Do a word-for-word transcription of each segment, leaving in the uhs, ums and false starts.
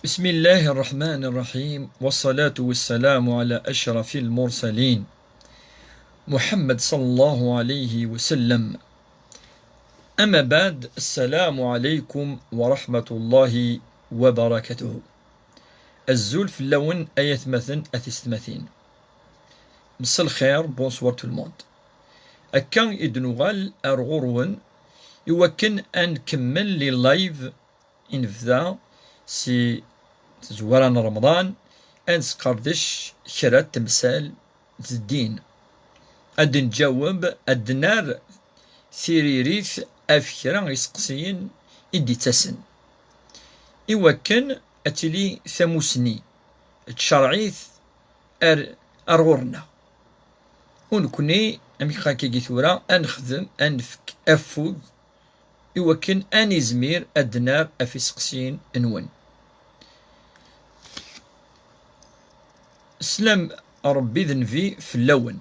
بسم الله الرحمن الرحيم، والصلاة والسلام على أشرف المرسلين محمد صلى الله عليه وسلم. أما بعد، السلام عليكم ورحمة الله وبركاته. Azul fell-awen ay atmaten a tistmatin. Mselxir, bonsoir tout le monde. Akka i d-nuɣal ar ɣur-wen i wakken ad nkemmel les lives i nebda si tezwara n Remḍan, ad nesqerdec kra n temsal d ddin. Ad d-nǧaweb, ad d-nerr tiririt ɣef kra iseqsiyen i d-ittasen, i wakken ad tili tamusni tcerɛit ar, ar ɣur-nneɣ. U nekni, amek akkagi tura, ad nexdem, ad nefk afud i wakken ad nizmir ad d-nerr ɣef iseqsiyen-nwen. Slam Rebbi d Nnbi fell-awen.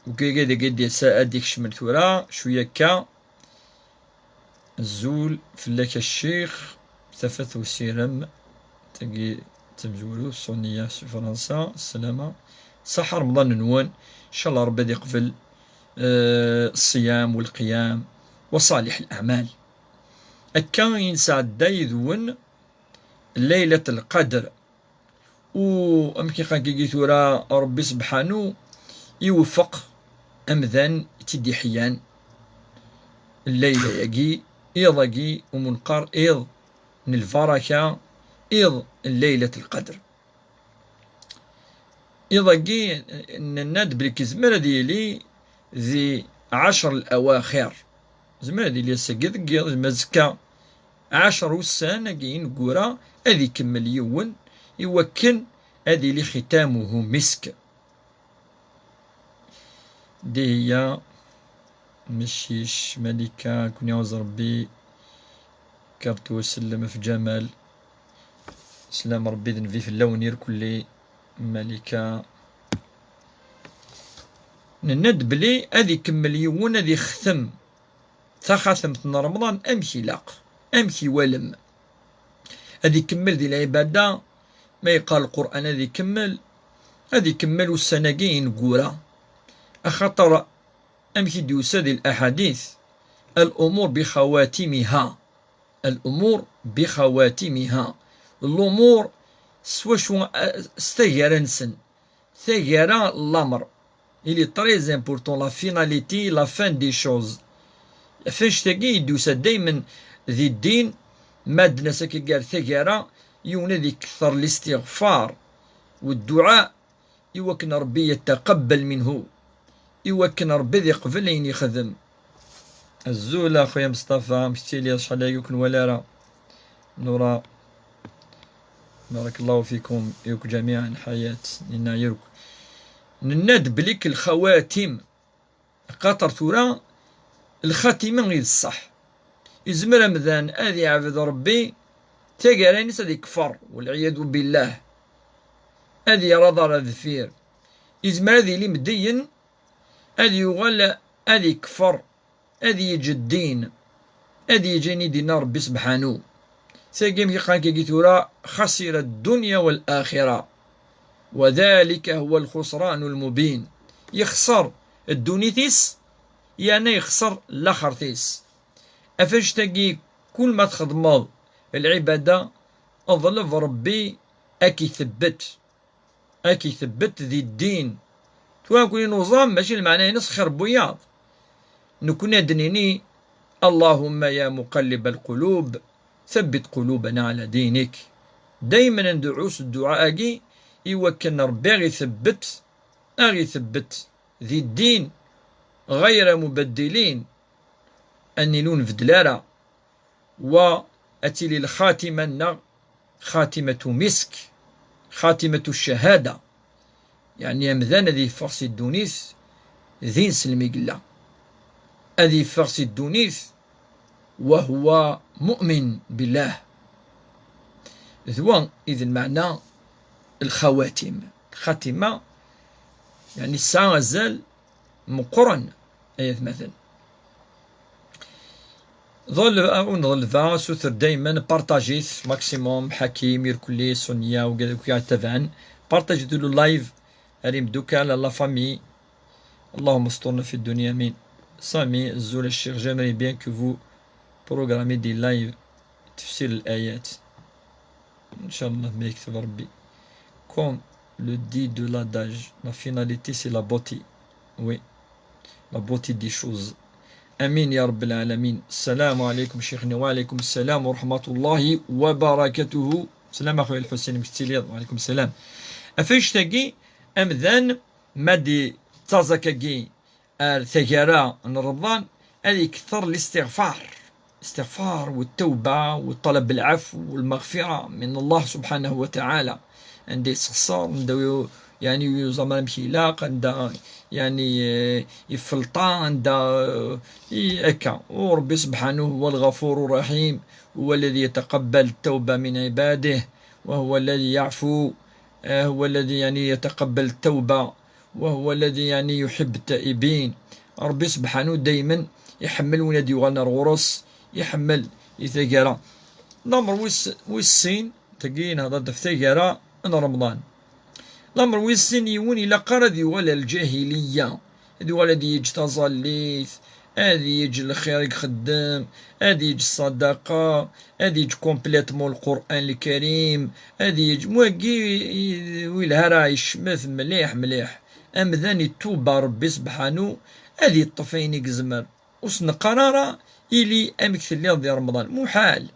Ukagad-agi d-, ad d-ikecmen tura, cwiya akka. Azul fell-ak a ccix, tafat usirem, tagi d tamezwarut, Sonia si Fransa, sslama. Ṣaḥa Remḍan-nwen, ncallah Rebbi ad iqbel, eh, ṣṣyam u lqiyam wa ṣaliḥ laɛmal. Akka i nesɛedda yid-wen Laylat Lqadr. U amek i qqaren tura, Rebbi sebḥanu iweffeq amdan i tt-id-iḥeyyan llayla-agi, iḍ-agi umu neqqar iḍ n lbaraka, iḍ n Laylat Lqadr. Iḍ-agi, nenna-d belli yezmer ad yili di ɛecr lawaxir. Yezmer ad yili ass-agi deg yiḍ, yezmer azekka. Ɛecr ussan-agi ineggura ad ikemmel yiwen i wakken ad yili xitamuhu misk. Dihiya, Meccic, Malika, ad ken-iɛuzz Rebbi, Kartu, sellem ɣef Ǧamal. Slam Rebbi d Nnbi fell-awen irkelli, Malika. Nenna-d belli ad ikemmel yiwen ad ixtem taxatemt n Remḍan amek ilaq, amek iwalem. Ad ikemmel di lɛibada, ma yeqqar Lqur'an ad ikemmel, ad ikemmel ussan-agi ineggura. Axaṭer amek i d-yusa di laḥadit, الأمور بخواتمها. الأمور بخواتمها. Lumuṛ s wacu, s taggara-nsen. Taggara n lameṛ. Il est très important, la finalité, la fin des choses. Ɣef annect-agi i d-yusa daymen di ddin, ma d-nas akka gar taggara, yiwen ad ikter listiɣfar u dduɛa, i wakken Rebbi yettaqabbal minhu, i wakken Rebbi ad iqbel ayen yexdem. Azul a xuya Mustafa, amek tettiliḍ? Acḥal aya ur k-nwala ara. Nura, barakallahu fikum, yakk ǧamiɛan, ḥayat, inna yakk. Nenna-d belli lxawatim, axaṭer tura lxatima i d ṣṣeḥ. Izmer amdan ad iɛbed Rebbi, taggara-ines ad ikfer, walɛiyadu billah. Ad yerr aḍar ar deffir. Izmer ad yili meddiyen, ad yuɣal ad ikfer, ad yeǧǧ ddin, ad yeǧǧ ayen i d-yenna Rebbi sebḥanu. Tagi amek i qqaren akkagi tura, خسر الدنيا والآخرة، وذلك هو الخسران المبين. Yexṣer ddunit-is, yerna yexṣer laxert-is. Ɣef annect-agi, kul ma txedmeḍ lɛibada, ḍleb Rebbi ad k-itebbet. Ad k-itebbet di ddin. Tura nekkni nuẓam, mačči lmeɛna-ines xir n wiyaḍ. Nekkni ad d-nini, اللهم يا مقلب القلوب ثبت قلوبنا على دينك. Daymen ad ndɛu s dduɛa-agi i wakken Rebbi ad ɣ-itebbet, ad ɣ-itebbet di ddin, غير مبدلين, ad nili ur nbeddel ara. Wa ad tili lxatima-nneɣ xatimatu misk, xatimatu ccahada, yeɛni amdan ad yeffeɣ si ddunit d ineslem i yella, ad yeffeɣ si ddunit wa huwa mu'min billah. D wa i d lmeɛna lxawatim. Lxatima, yeɛni tesɛa azal meqqren, ay atmaten. Ḍel-, ur nḍelba, suter daymen, partajit maximum, Hakim, Irkuli, Sonia, wigad akk i aɣ-ittabaɛen. Partajit le live, ar imdukal, à la famille. اللهم استرنا في الدنيا, amin. Sami, azul a ccix, j'aimerais bien que vous programmez des lives tefsir l'ayat. Inchallah, ma yekteb Rebbi. Comme le dit de l'adage, la finalité c'est la beauté. Oui, la beauté des choses. Amin ya Rabbal alamin. Salam alaykum, Cheikhna. Wa alaykum salam wa rahmatullahi wa barakatuh. Salam, a xuya Lḥusin, amek tettiliḍ? Wa alaykum salam. Ɣef annect-agi, amdan ma d-yettaẓ akkagi ar taggara n Remḍan, ad ikter listiɣfar. Istiɣfar, wa ttawba, wa ṭṭalab lɛafw, wa lmaɣfira min Allah subḥanahu wa taɛala. Anda yessexṣer, anda yu-, yeɛni ur yuẓam ara amek ilaq, anda, yeɛni, eh, ifelṭa, anda, eh, i-, akka. U Ṛebbi subḥanahu هو الغفور الرحيم، هو الذي يتقبل التوبة من عباده، وهو الذي يعفو، eh, هو الذي, yeɛni, يتقبل التوبة وهو الذي, yeɛni, يحب التائبين. Ṛebbi subḥanu daymen iḥemmel win ad d-yuɣalen ar ɣur-s, iḥemmel i taggara. Lamer wis, wis sin, tagi nhedder-d ɣef taggara n Remḍan. Lamer wis sin, yiwen ilaq ara ad yuɣal ar lǧahiliya, ad yuɣal ad yeǧǧ taẓallit, ad yeǧǧ lxir i ixeddem, ad yeǧǧ ṣṣadaqa, ad yeǧǧ complètement Lqur'an Lkarim, ad yeǧǧ, wagi, ur yelha ara, yecmet mliḥ, mliḥ. Amdan ittuba Ṛebbi subḥanu, ad yeṭṭef ayen i yezmer. Ur s-neqqar ara ili amek telliḍ di Remḍan. Muḥal.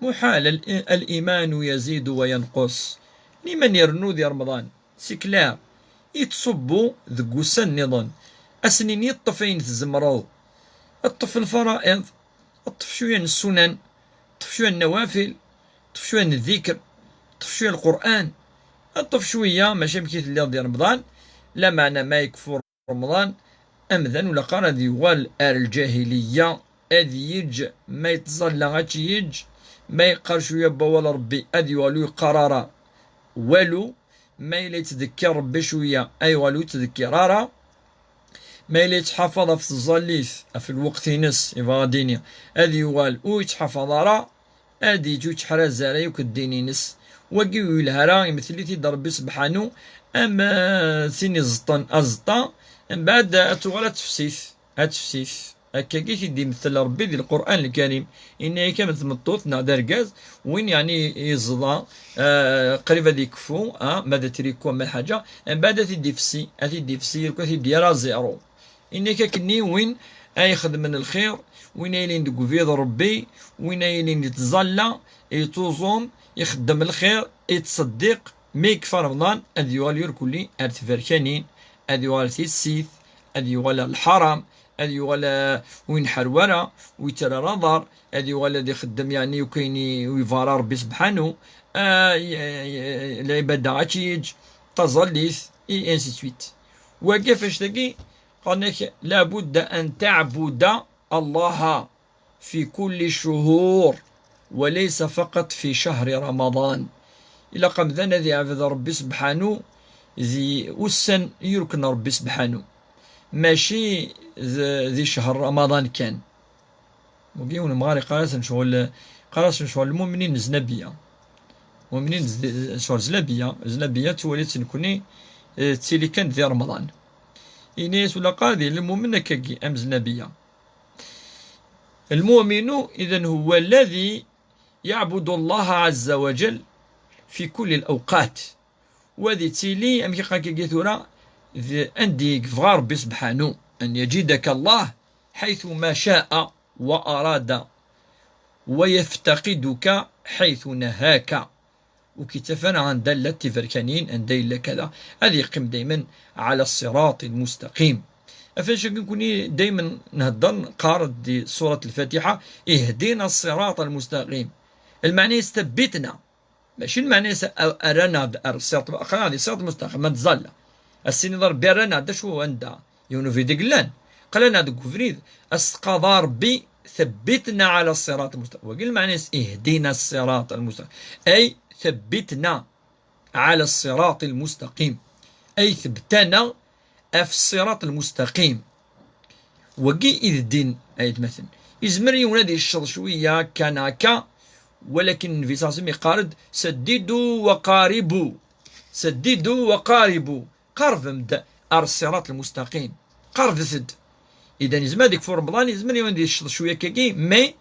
Muḥal. Al-, الإيمان يزيد وينقص. Liman irennu di Remḍan. C'est clair. Ittṣubbu deg wussan nniḍen. Ad s-nini ṭṭef ayen tzemreḍ. Ṭṭef lfara'iḍ. Ṭṭef cwiya n ssunan. Ṭṭef cwiya n nawafil. Ṭṭef cwiya n ddikr. Ṭṭef cwiya n Lqur'an. Ṭṭef cwiya, mačči amek i telliḍ di Remḍan. Lameɛna ma yekfu Remḍan, amdan ur ilaq ara ad yuɣal ar lǧahiliya, ad yeǧǧ ma yettẓalla ad tt-yeǧǧ, ma yeqqar cwiya n wawal Ṛebbi ad yuɣal ur yeqqar ara walu, ma yella yettdekkir Ṛebbi cwiya ad yuɣal ur yettdekkir ara, ma yella yettḥafaḍ ɣef tẓallit, ɣef lweqt-ines, yebɣa ad d-ini, ad yuɣal ur yettḥafaḍ ara, ad yeǧǧ ur yettḥraz ara yakk ddin-ines. Wagi ur yelha ara, imetel-it-id Ṛebbi sebḥanu am, eh, tin iẓeṭṭen aẓeṭṭa, mbeɛd ad tuɣal ad tefsit, ad tefsit. Akkagi i t-id-imettel Ṛebbi di Lqur'an Lkarim. Yenna-yak am tmeṭṭut neɣ d argaz, win yeɛni yeẓḍa, eh, qrib ad yekfu, ah, ma d atriku, ma d lḥaǧa, mbeɛd ad t-id-ifsi, ad t-id-ifsi, ad t-id-yerr à zéro. Yenna-k akkenni win ay ixedmen lxir, win ay yilin deg ubrid n Ṛebbi, win ay yilin yettẓalla, yettuẓum, ixeddem lxir, yettṣeddiq, mi yekfa Remḍan, ad yuɣal irkelli ar tberkanin, ad yuɣal ar tissit, ad yuɣal ar lḥaram, ad yuɣal, eh, ur yenḥar wara, ur yettarra ara aḍar, ad yuɣal ad ixeddem, yeɛni, akk ayen i, ur yebɣa ara Ṛebbi sebḥanu, eh, y-, y-, lɛibada ad tt-yeǧǧ, taẓallit, et ainsi de suite. Wagi, ɣef annect-agi, qqaren-ak: لابد أن تعبد الله في كل الشهور وليس فقط في شهر رمضان. Ilaq amdan ad iɛbed Ṛebbi sebḥanu di ussan i yurken Ṛebbi sebḥanu, mačči d-, di ccher Ramaḍan kan. Wagi yiwen umɣar iqqar-asen ccɣel, iqqar-asen ccɣel lmumnin n zlabiya. Mumnin z-, ccɣel zlabiya, zlabiya ttwali-tt nekni, eh, tettili kan di Remḍan. Ini-as ula qqar di lmumen akkagi am zlabiya. المؤمن إذن هو الذي يعبد الله عز وجل في كل الأوقات. Wa ad yettili, amek i qqaren akkagi tura, d anda i yebɣa Ṛebbi sebḥanu, أن يجدك الله حيث ما شاء وأراد ويفتقدك حيث نهاك. Ur k-yettaf ara anda llant tiberkanin, anda yella kada. Ad yeqqim daymen على الصراط المستقيم. Ɣef wannect-agi nekkni daymen nhedder, neqqar di surat Lfatiḥa: اهدنا الصراط المستقيم. Lmeɛna-is ثبتنا. Mačči lmeɛna-is a-, rran-aɣ-d ar ṣṣirat, aql-aɣ di ṣṣirat mustaqim, ma nettẓalla. Ad s-tiniḍ Ṛebbi rran-aɣ-d acu, anda? Yiwen ubrid i yellan. Aql-aɣ deg ubrid, ad s-tqaḍ a Ṛebbi: ثبتنا على الصراط المستقيم. Wagi lmeɛna-is اهدنا الصراط المستقيم. أي ثبتنا على الصراط المستقيم. أي ثبتنا ɣef ṣṣirat lmustaqim. Wagi i d ddin, ay atmaten. Izmer yiwen ad yecceḍ cwiya kan akka, walakin Nnbi ṣalla Llahu ɛalayhi wa sallam yeqqar-d: "Saddidu wa qaribu, saddidu wa qaribu." Qerbem-d ar ṣṣirat lmustaqim. Qerbet-d. Idan, yezmer ad yekfu Remḍan, yezmer yiwen ad yecceḍ cwiya akkagi, mais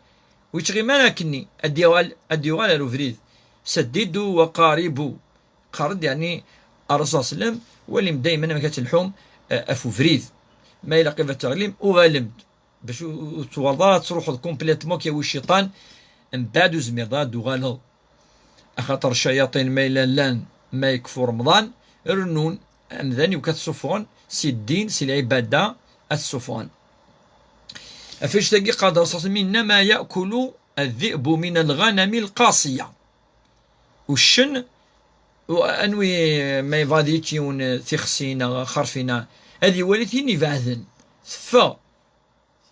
ur yettɣimi ara akkenni, ad d-yuɣal, ad d-yuɣal ar ubrid. Saddidu wa qaribu. Qqar-d, yeɛni, Ṛṛasul ṣalla Llahu ɛalayhi wa sallam, walim daymen amek ad telḥum, eh, ɣef ubrid. Ma ilaq ad teɣlim, uɣalem-d. Bac ur, ur tettwaliḍ ara ad truḥeḍ complètement, k-yawi cciṭan, mbeɛd ur tezmireḍ ara ad d-tuɣaleḍ. Axaṭer ccayaṭin ma yella llan, ma yekfu Remḍan, rennun, amdan iwekka ad t-ssuffɣen si ddin, si lɛibada, ad t-ssuffɣen. Ɣef annect-agi qqar-d Ṛṛasul ṣalla Llahu ɛalayhi wa sallam: "Innama ya'kulu adh-dhi'bu mina lghanami lqasiya." Uccen, u-, anwi ma yebɣa ad yečč yiwen tixsi neɣ xerfi neɣ, ad iwali tin ibeɛden, teffeɣ.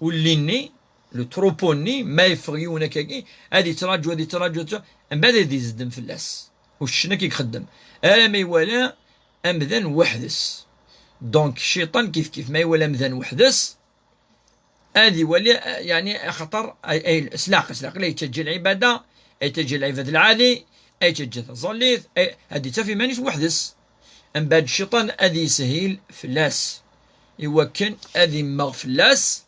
Ulli-nni, le troupeau-nni, ma yeffeɣ yiwen akkagi, ad yettraǧu, ad yettraǧu, ad yettraǧu, mbeɛd ad izeddem fell-as. Uccen akka i ixeddem. Arma iwala amdan weḥd-s. Donc, cciṭan kif kif, ma iwala amdan weḥd-s, ad iwali, yeɛni, axaṭer ay, ay, s leɛqel, s leɛqel, ay yettaǧǧa lɛibada, ay yettaǧǧa lɛibad lɛali, ay yettaǧǧa taẓallit, ay, ad ittaf iman-is weḥd-s. Mbeɛd cciṭan ad yeshil fell-as, iwakken ad immeɣ fell-as,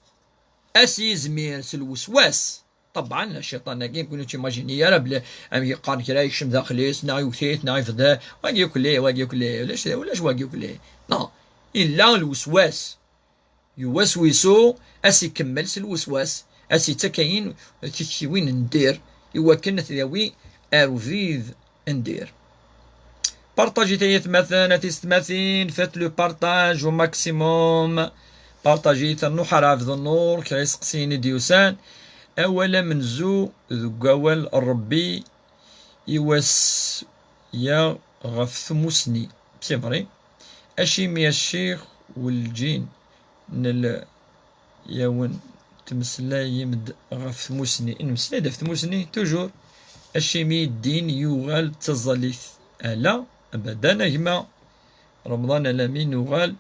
ad s-yizmir s lweswas. Ṭebɛen, cciṭan-agi, ur timajini ara bla, amek yeqqaren kra, yekcem daxel-is, neɣ iwet-it, neɣ yebder, wagi ukli, wagi ukli, ulac, ulac wagi ukli. Non, illa lweswas. Yuwaswisu, ad s-ikemmel s lweswas, ad s-ittak ayen tiktiwin n dir, iwakken ad t-yawi ar ubrid n dir. Partajit ay atmaten, a tisetmatin, faites le partage au maximum. Partajit, rnu ḥar Ɛebd Nnur, kra iseqsiyen i d-yusan. Awal amenzu deg wawal n Ṛebbi iwasya ɣef tmusni. C'est vrai. Acimi a ccix, werǧin nel-, yawen tmeslayem-d ɣef tmusni. Nemmeslay-d ɣef tmusni, toujours. Acimi ddin yuɣal d taẓallit? Ala, abadan, a gma Remḍan, alami nuɣal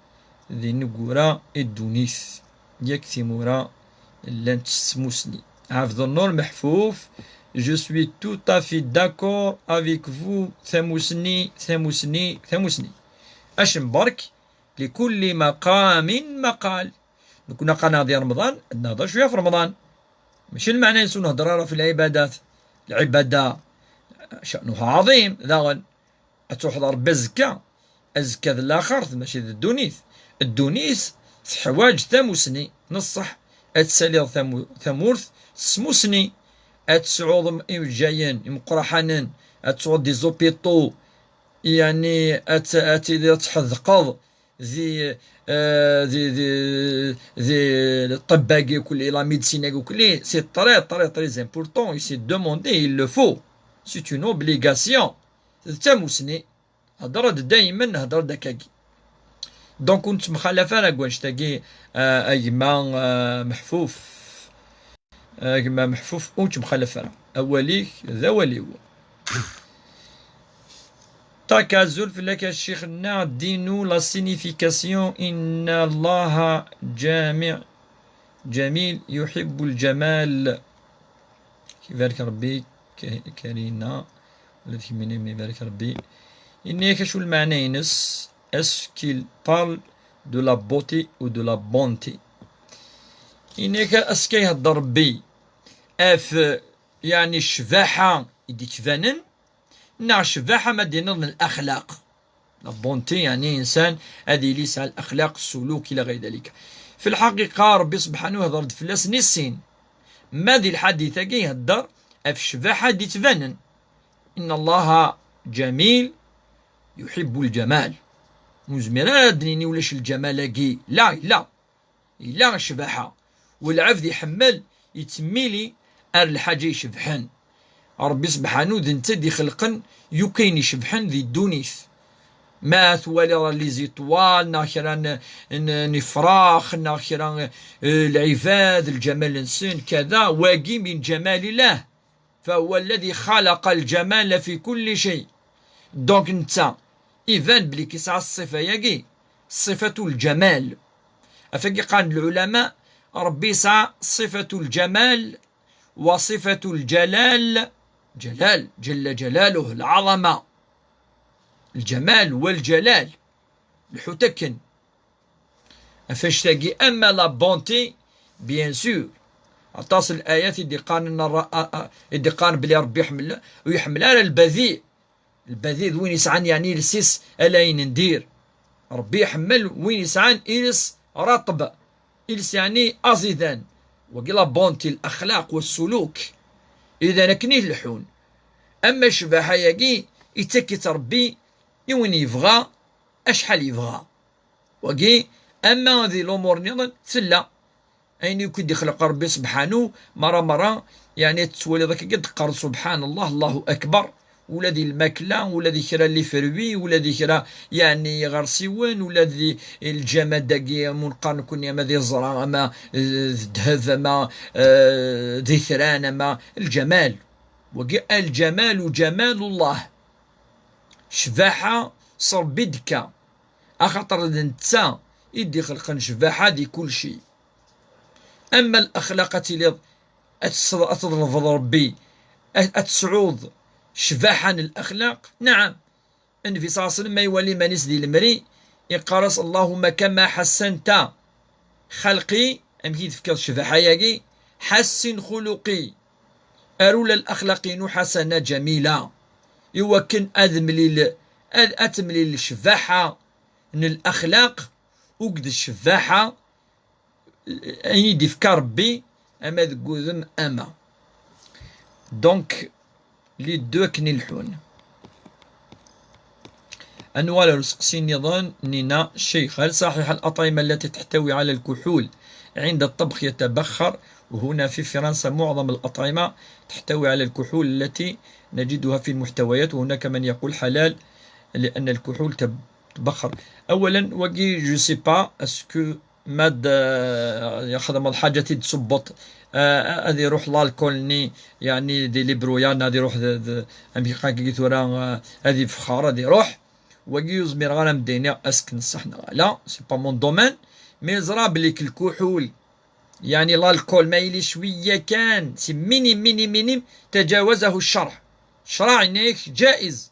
d ineggura i ddunit. Yak timura llant s tmusni. Ɛebd Nnur Meḥfuf, je suis tout à fait d'accord avec vous, tamusni, tamusni, tamusni. Acemberk, لكل مقام مقال. Nekni aql-aɣ di Remḍan, ad nehder cwiya ɣef Remḍan. Mačči lmeɛna-ines ur nhedder ara ɣef lɛibadat. Lɛibada, شأنها عظيم, daɣen. Ad truḥeḍ ɣer Ṛebbi azekka. Azekka d laxert, mačči d ddunit. Ddunit teḥwaǧ tamusni, n ṣṣeḥ. Ad tsaliḍ tamu-, tamurt s tmusni. Ad tesɛuḍ im-, iwejjayen imeqqraḥanen, ad tesɛuḍ des hôpitaux, yeɛni ad t-, ad tiliḍ tḥedqeḍ di, euh, di, di, di ṭṭebba-agi ukli, la médecine-agi ukli, c'est très, très, très important, et c'est demandé, il le faut. C'est une obligation. D tamusni. Hedder-d daymen, hedder-d akkagi. Donc, ur nettemxalaf ara deg wannect-agi, euh, a gma, euh, Meḥfuf. A gma Meḥfuf, ur nettemxalaf ara. Awal-ik d awal-iw. Tak, azul fell-ak a ccix-nneɣ, ddinu la signification, inna Allaha jami-, jamil yuḥibbu lǧamal. Ibarek Rebbi, Ka-, Karina, ula d kemmini, ibarek Rebbi. Yenna-yak acu lmeɛna-ines? Est-ce qu'il parle de la beauté ou de la bonté? Yenna-yak ass-a ihedder Rebbi ɣef, yeɛni, ccbaḥa i d-yettbanen, neɣ ccbaḥa ma d-tiniḍ n laxlaq. La bonté, yeɛni insan ad yili yesɛa laxlaq, ssuluk, ila ɣayr dalika. Fi lḥaqiqa, Rebbi subḥanahu ihedder-d fell-asen i sin. Ma di lḥadit-agi ihedder ɣef ccbaḥa d-yettbanen. Inna Allaha jamil yuḥibbu lǧamal. Ur nezmir ara ad d-nini ulac lǧamal-agi. La, yella. Yella ccbaḥa. U lɛebd iḥemmel, yettmili ar lḥaǧa icebḥen. Ṛebbi subḥanu d netta i d-ixelqen yakk ayen icebḥen di ddunit. Ma twaliḍ les étoiles, neɣ kra n, n, n ifrax, neɣ kra, eh, lɛibad, lǧamal-nsen, kada, wagi min ǧamalillah. فهو الذي خلق الجمال في كل شيء. Donc, netta, iban belli yesɛa ṣṣifa-agi, ṣṣifatu lǧamal. Ɣef wagi qqaren lɛulama, Ṛebbi yesɛa ṣifatu lǧamal wa ṣifatu lǧalal. Ǧalal, ǧalla ǧalaluh, lɛaḍama. Lǧamal wa lǧalal. Lḥut akken. Ɣef annect-agi, ama la bonté, bien sûr. Aṭas n layat i d-iqqaren, i d-iqqaren belli Ṛebbi iḥemmel, ur iḥemmel ara lbadi. Lbadi d win yesɛan, yeɛni, iles-is ala ayen n dir. Ṛebbi iḥemmel win yesɛan iles raṭeb, iles, yeɛni, aẓidan. Wagi la bonté, laxlaq wa ssuluk. Idan akken i leḥḥun. Ama ccbaḥa-yagi, ittak-itt Ṛebbi i win yebɣa, acḥal yebɣa. Wagi, ama di lumuṛ nniḍen, tella. Ayen akk i d-ixleq Ṛebbi subḥanu, mara mara, yeɛni, tettwaliḍ akka i d-teqqareḍ subḥan Allah, Allahu akbar. Ula di lmakla, ula di kra n les fruits, ula di kra, yeɛni, iɣersiwen, ula di lǧamad-agi, am neqqar nekkni, ama d iẓra, ama, eh, d ddheb, ama, eh, d itran, ama lǧamal. Wagi, الجمال جمال الله. Ccbaḥa s Ṛebbi d-tekka, axaṭer d netta i d-ixelqen ccbaḥa di kulci. Ama laxlaq, ad tiliḍ ad tes-, ad tḍelbeḍ Ṛebbi, ad, ad tesɛuḍ ccbaḥa n laxlaq, naɛam. Nnbi ṣalla Llahu ɛalayhi wa sallam ma iwala iman-is di lemri, iqqar-as: اللهم كما حسنت خلقي, amek i d-tefkiḍ ccbaḥa-yagi, حسن خلقي, ar ula laxlaq-inu ḥasana, ǧamila, iwakken ad mlil, ad, ad temlil ccbaḥa n laxlaq akked ccbaḥa ayen i d-ifka Ṛebbi, ama deg wudem, ama. Donc, les deux akken i leḥḥun. Ad nuɣal ar useqsi nniḍen, nina: الشيخ، هل صحيح الأطعمة التي تحتوي على الكحول عند الطبخ يتبخر؟ وهنا في فرنسا معظم الأطعمة تحتوي على الكحول التي نجدها في المحتويات، وهناك من يقول حلال لأن الكحول تب-، تبخر. أولا، wagi, je sais pas, est-ce que ma d-, eh, yexdem lḥaǧa i d-tṣubbeḍ, eh, ad iruḥ l'alcool-nni, yeɛni, di libruya-nni, ad iruḥ d, d, amek i qqaren tura, eh, ad ibexxer, ad iruḥ. Wagi ur zmireɣ ara ad m-d-iniɣ est-ce que n ṣṣeḥ neɣ ala, c'est pas mon domaine, mais ẓra belli lkuḥul, yeɛni l'alcool, ma yili cwiya kan, c'est minime, minime, minime, تجاوزه الشرع. Ccṛeɛ yenna-yak ǧaiz.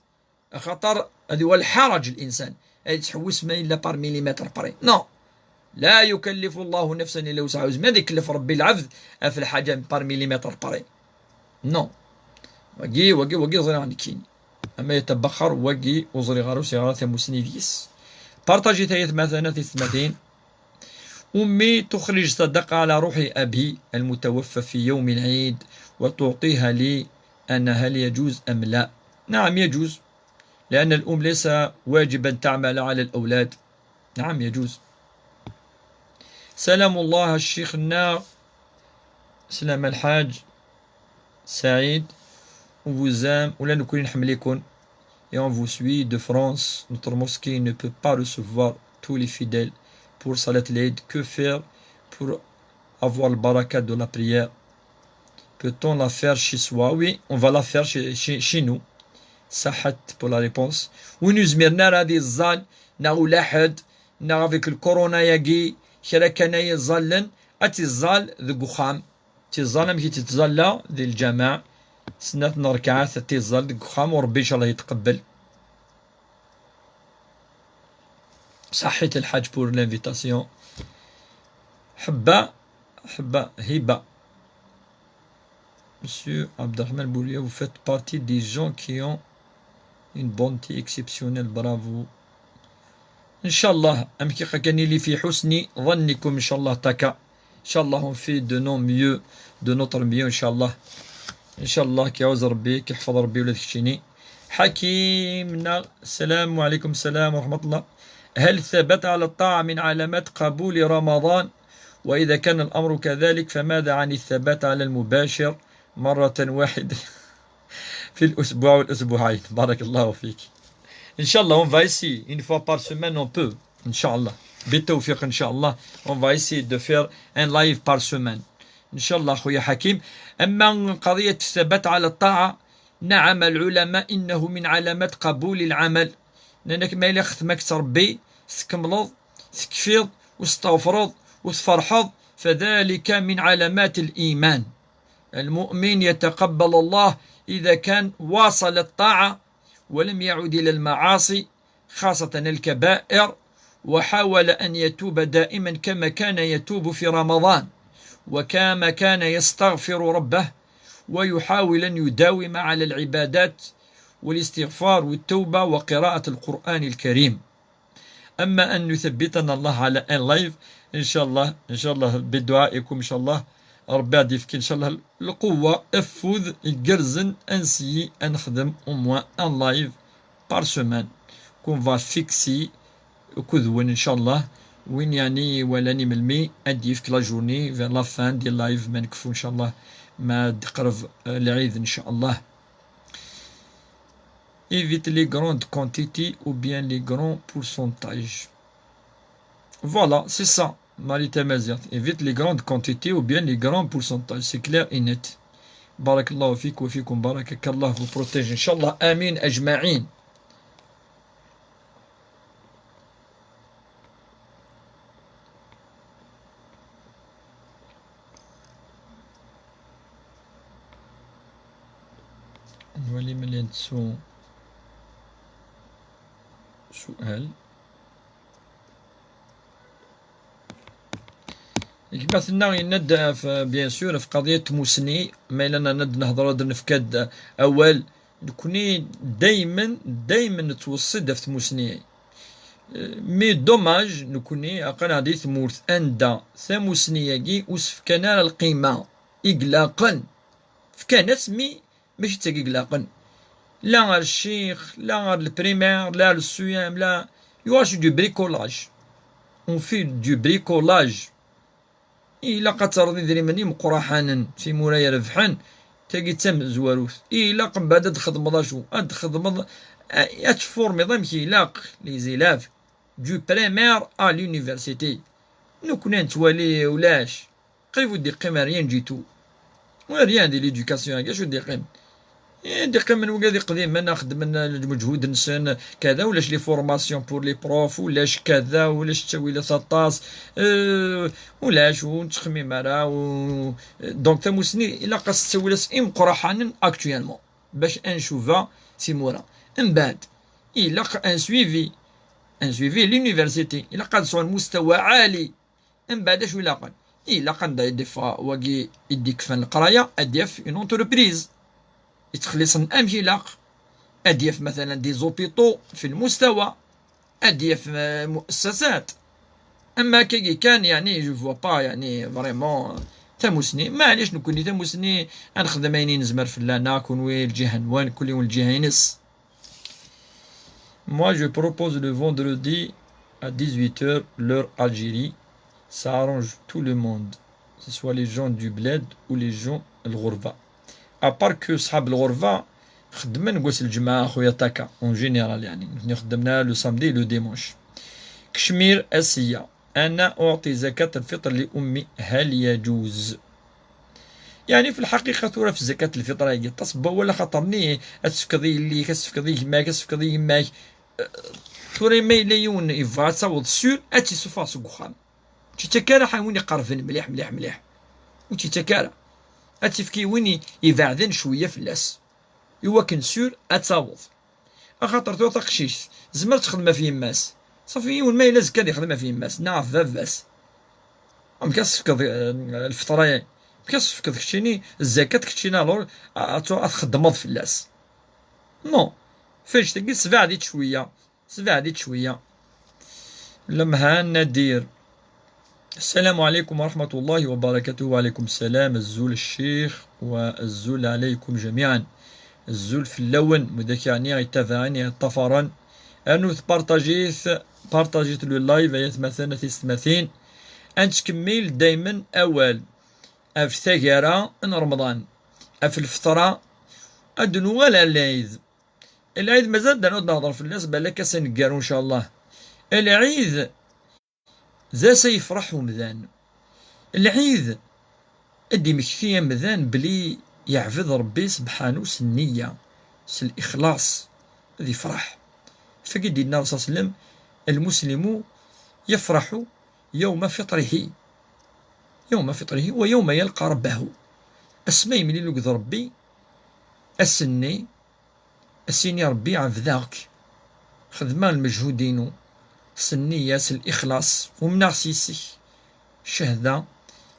Axaṭer ad iwali lḥaṛaj linsan, ad yettḥewwis ma yella par millimètre près. Non. لا يكلف الله نفسا إلا وسعها. Ur yezmir ad ikellef Ṛebbi lɛebd ɣef lḥaǧa par millimètre près. Non. Wagi, wagi, wagi ẓriɣ nekkini. Ama yetebexxer, wagi ur ẓriɣ ara, ur sɛiɣ ara tamussni deg-s. Parṭajit ay atmaten, a tiyessetmatin. أمي تخرج صدقة على روح أبي المتوفى في يوم العيد وتعطيها لي أنا، هل يجوز أم لا؟ نعم، يجوز، لأن الأم ليس واجبا تعمل على الأولاد. نعم، يجوز. سلام الله الشيخ الناغ. سلام الحاج سعيد. On vous aime, ولا نكون نحمليكم. Et on vous suit de France. Notre mosquée ne peut pas recevoir tous les fidèles pour Salat l'Eid. Que faire pour avoir le baraka de la prière? Peut-on la faire chez soi? Oui, on va la faire chez, chez, chez nous. Saḥet pour la réponse. Win ur yezmiren ara ad iẓẓal, neɣ ulaḥed, neɣ avec le corona-yagi, kra kan ay iẓẓallen, ad tiẓẓal deg uxxam. Tiẓẓal amek i tettẓalla di lǧameɛ, snat n rrkaɛat ad tiẓẓal deg uxxam, u Ṛebbi, inchallah, yetqebbel. Saḥit lḥaǧ pour l'invitation. Ḥebba, ḥebba, hiba. Monsieur Abderrahmane Boulia, vous faites partie des gens qui ont une bonté exceptionnelle. Bravo. Inchallah, amek i qqaren, كنلي في حسن ظنكم, inchallah, taka. Inchallah, on fait de nos mieux, de notre mieux, inchallah. Inchallah, ki ɛuz Ṛebbi, ki ḥfeḍ Ṛebbi ula d keččini. Ḥakim, na, السلام عليكم. السلام ورحمة الله. هل الثبات على الطاعة من علامات قبول رمضان؟ وإذا كان الأمر كذلك، فماذا عن الثبات على المباشر مرة واحدة في الأسبوع والأسبوعين؟ بارك الله فيك. Inchallah, on va essayer une fois par semaine, on peut. Inchallah. بالتوفيق, inchallah, on va essayer de faire un live par semaine. Inchallah, خويا حكيم. أما قضية الثبات على الطاعة، نعم، العلماء إنه من علامات قبول العمل. لأنك ما إلا ختمك تربي، تكملض، تكفيض، وتستغفرض، وتفرحض، فذلك من علامات الإيمان. المؤمن يتقبل الله إذا كان واصل الطاعة ولم يعد إلى المعاصي، خاصة الكبائر، وحاول أن يتوب دائما كما كان يتوب في رمضان، وكما كان يستغفر ربه، ويحاول أن يداوم على العبادات والاستغفار والتوبة وقراءة القرآن الكريم. أما أن يثبتنا الله على un live، إن شاء الله، إن شاء الله بدعائكم إن شاء الله ربي غادي يفك إن شاء الله القوة، الفوذ يقرزن أنسيي أنخدم au moins un live par semaine qu'on va fixer كذون إن شاء الله. وين يعني ولاني ملمي أدي يفك la journée vers la fin des lives ما نكفو إن شاء الله ما تقرب العيد إن شاء الله. Évite les grandes quantités ou bien les grands pourcentages. Voilà, c'est ça, Marie Tamazirt. Évite les grandes quantités ou bien les grands pourcentages. C'est clair et net. بارك الله فيك وفيكم بارك الله vous protège إن شاء الله آمين أجمعين. نولي ملي نتسو سؤال. Gma-tneɣ yenna-d, bien sûr, ɣef qضية tmusni, ma yella ad nehḍer ad nefk-d awal, nekni daymen, daymen nettweṣṣi-d ɣef tmusni. Mais dommage, nekni aql-aɣ di tmurt anda tamusni-agi ur s-fkan ara lqima i ilaqen. Fkan-as, mais mačči d tagi i ilaqen. La ɣer ccix, la ɣer le primaire, la ɣer le C E M, la, yuɣal du bricolage. On fait du bricolage. Ilaq ad terreḍ idrimen imeqraḥanen, timura irebḥen, tagi d tamezwarut. Ilaq mbeɛd ad txedmeḍ acu? Ad txedmeḍ, ad tfurmiḍ amek ilaq les élèves du primaire à l'université. Nekni nettwali ulac. Qrib ur d-iqqim rien du tout. Rien di l'éducation-agi, acu d-iqqim? Eh, d-iqqimen wigad iqdimen, xeddmen lmeǧhud-nsen, kada, ulac les formations pour les profs, ulac kada, ulac ttawilat aṭas, euh, ulac, ur nettxemmim ara, u-, donc tamusni ilaq-as ttawilat imeqraḥanen actuellement, bac ad ncuba timura. Mbeɛd, ilaq un suivi, un suivi l'université, ilaq ad sɛun mustawa ɛali. Mbeɛd acu ilaqen? Ilaq anda i d-iffeɣ wagi i d-ikfan leqraya, ad d-yaf une entreprise. Yettxelliṣen amek ilaq. Ad d-yaf, mathalan, des hôpitaux fi lmustawa. Ad d-yaf, euh, muassasat. Ama akkagi kan, yeɛni, je vois pas, yeɛni, vraiment, euh, tamusni. Maɛlic, nekkni tamusni, ad nexdem ayen i nezmer fell-aneɣ, kunwi lǧiha-nwen, kul yiwen lǧiha-ines. Moi, je propose le vendredi à dix-huit heures, l'heure Algérie. Ça arrange tout le monde, que ce soit les gens du bled ou les gens de l'ghorba. À part que صحاب الغربة خدمن قوس الجمعة خويا تاكا، en général يعني، نحن خدمنا le samedi et le dimanche. كشمير آسيا. أنا أعطي زكاة الفطر لأمي، هل يجوز؟ يعني في الحقيقة tura في زكاة الفطر هي تصب ولا خاطرني أتفكضي ليك، أتفكضي يماك، أتفكضي يماك. أه، tura ما إلا يون يبغى تصوض سور أتي سوفا سوق خام. تتكارا حيوين يقربن مليح، مليح، مليح. وتتكارا أتفكي وين يبعدن شوية في اللاس. يوكن سور أتصوض. Axaṭer tura taqcict tezmer ad texdem ɣef yemma-s. Ṣafi, yiwen ma yella azekka ad yexdem ɣef yemma-s neɣ ɣef baba-s. Amek ad s-tefkeḍ, eh, lfeṭra-ya? Amek ad s-tefkeḍ keččini zzakat, keččini alors ad, ad txeddmeḍ fell-as? Non. Fajt-agi sbeɛd-itt cwiya. Sbeɛd-itt cwiya. Lemhan Nadir. السلام عليكم ورحمة الله وبركاته. وعليكم السلام. Azul ccix wa azul ɛlaykum jamiɛan. Azul fell-awen, widak yeɛni yettabaɛen, yeṭṭafaren. Rnut partajit, partajit le live, ay atmaten, a tisetmatin. Ad nettkemmil daymen awal ɣef taggara n Remḍan, ɣef lfeṭra, ad d-nuɣal ar lɛid. Lɛid mazal da ad nehḍer fell-as, balak ass aneggaru, ncallah. Lɛid d ass ay yefṛeḥ umdan. Lɛid ad d-imekti amdan belli yeɛbed Ṛebbi sebḥanu s nniya, s lixlaṣ, ad yefṛeḥ. Fagi d-yenna Ṛṛusul ṣalla Llahu ɛalayhi wa sallam: المسلم يفرح يوم فطره. يوم فطره ويوم يلقى ربه. Asmi yemlil akked Ṛebbi, ass-nni, ad s-yini Ṛebbi: "Ɛebdeɣ-k, xedmeɣ lmejhud-inu s nniya, s lixlaṣ, umneɣ s yis-k, ccahda,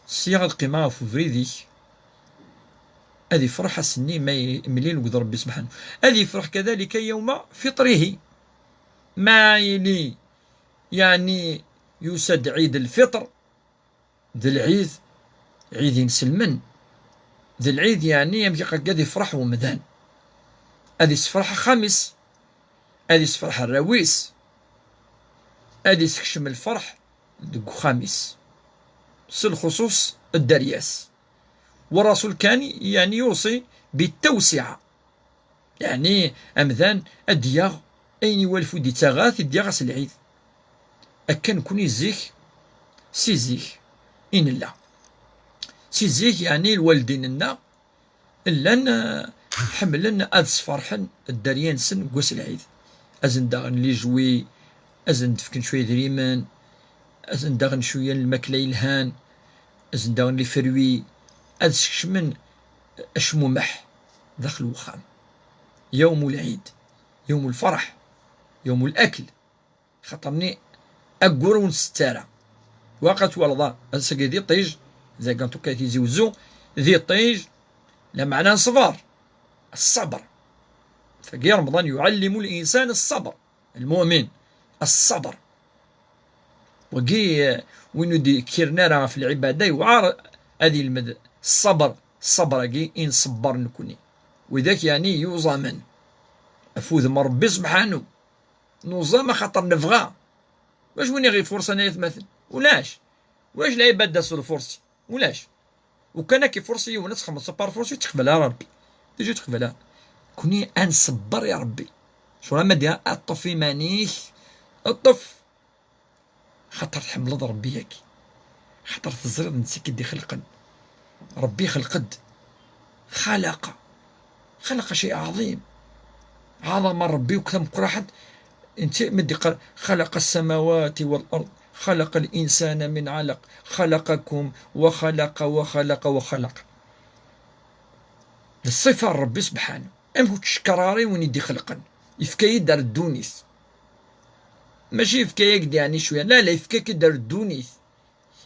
sliɣ ad qqimeɣ ɣef ubrid-ik." Ad ifreḥ ass-nni ma yemlil akked Ṛebbi subḥanu. Ad ifreḥ kadalika yawma fiṭrihi. Ma yili, yeɛni, yusa-d Ɛid Lfiṭr, d lɛid, ɛid inselmen. D lɛid, yeɛni, amek akka ad ifreḥ umdan. Ad isefreḥ axxam-is, ad isefreḥ arraw-is, ad isekcem lferḥ deg uxxam-is, s lxuṣuṣ dderya-s. Wa Rasul kan, yeɛni, yuṣi bitawsiɛa. Yeɛni, amdan ad d-yaɣ ayen iwalef ur d-ittaɣ ara, ad t-id-yaɣ ass n lɛid. Akka nekni zik, si zik i nella. Si zik, yeɛni, lwaldin-nneɣ llan, eh, ḥemmlen ad sferḥen dderya-nsen deg wass n lɛid. Ad sen-d-aɣen les jouets, ad sen-d-fken cwiya idrimen, ad sen-d-aɣen cwiya n lmakla yelhan, ad sen-d-aɣen les fruits, ad skecmen acmumeḥ daxel uxxam. Yawm ulɛid, yawm lferḥ, yawm lakl. Xaṭer-nni aggur ur nsett ara. Waqila twalaḍ, ah, ass-agi d iṭij, dagi en tout cas Tizi Wezzu, d iṭij, lameɛna n ṣṣber, ṣṣber. Tagi Remḍan yuɛellimu linsan ṣṣber, lmumin, ṣṣber. Wagi, eh, win ur d-ikkiren ara ɣef lɛibada, yewɛer ad yelmed ṣṣber, ṣṣber-agi i nṣebber nekni. Widak, yeɛni, yuẓamen af wudem n Ṛebbi subḥanu. Nuẓam axaṭer nebɣa. Wacu win i ɣ-ifurṣan ay atmaten? Ulac. Ulac lɛibada s lfurṣi. Ulac. Ukan ad k-ifurṣi yiwen, ad txedmeḍ ça par force, ur teqbel ara Ṛebbi. Déjà ur teqbel ara. Kuni ad nṣebber i Ṛebbi. Cɣel ma d-yenna ṭṭef iman-ik, ṭṭef. Xaṭer tḥemmleḍ Ṛebbi-yagi. Xaṭer teẓriḍ d netta i k-id-ixelqen. Ṛebbi ixelq-d. خلق. خلق شيء عظيم. Ɛaḍama n Ṛebbi akk tameqqrant. Netta mi d-iqqar: "خلق السماوات والأرض، خلق الإنسان من علق، خلقكم وخلق وخلق وخلق." D ṣṣifa n Ṛebbi subḥanu. Amek ur ttcekkar ara i win i d-ixelqen? Yefka-yi-d ar ddunit. Mačči yefka-yak-d yeɛni cwiya. La, la, yefka-k-id ar ddunit.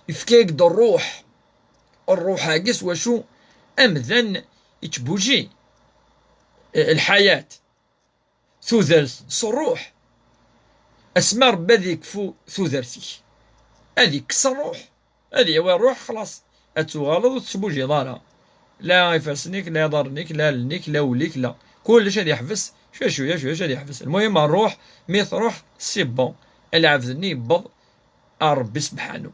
Yefka-yak-d ṛṛuḥ. Ṛṛuḥ-agi s wacu? Amdan ittbuji. Eh, lḥayat. Tudert s ṛṛuḥ. Asma Ṛebbi ad yekfu tudert-ik, ad yekkes ṛṛuḥ, ad yawi ṛṛuḥ, xlaṣ, ad tuɣaleḍ ur tettbujiḍ ara. La ifassen-ik, la iḍarren-ik, la allen-ik, la wul-ik, la. Kullec ad yeḥbes, cwiya, cwiya, cwiya, cwiya ad yeḥbes. Lmuhim, ṛṛuḥ, mi tṛuḥ, c'est bon. Lɛebd-nni yewweḍ ar Ṛebbi sebḥanu.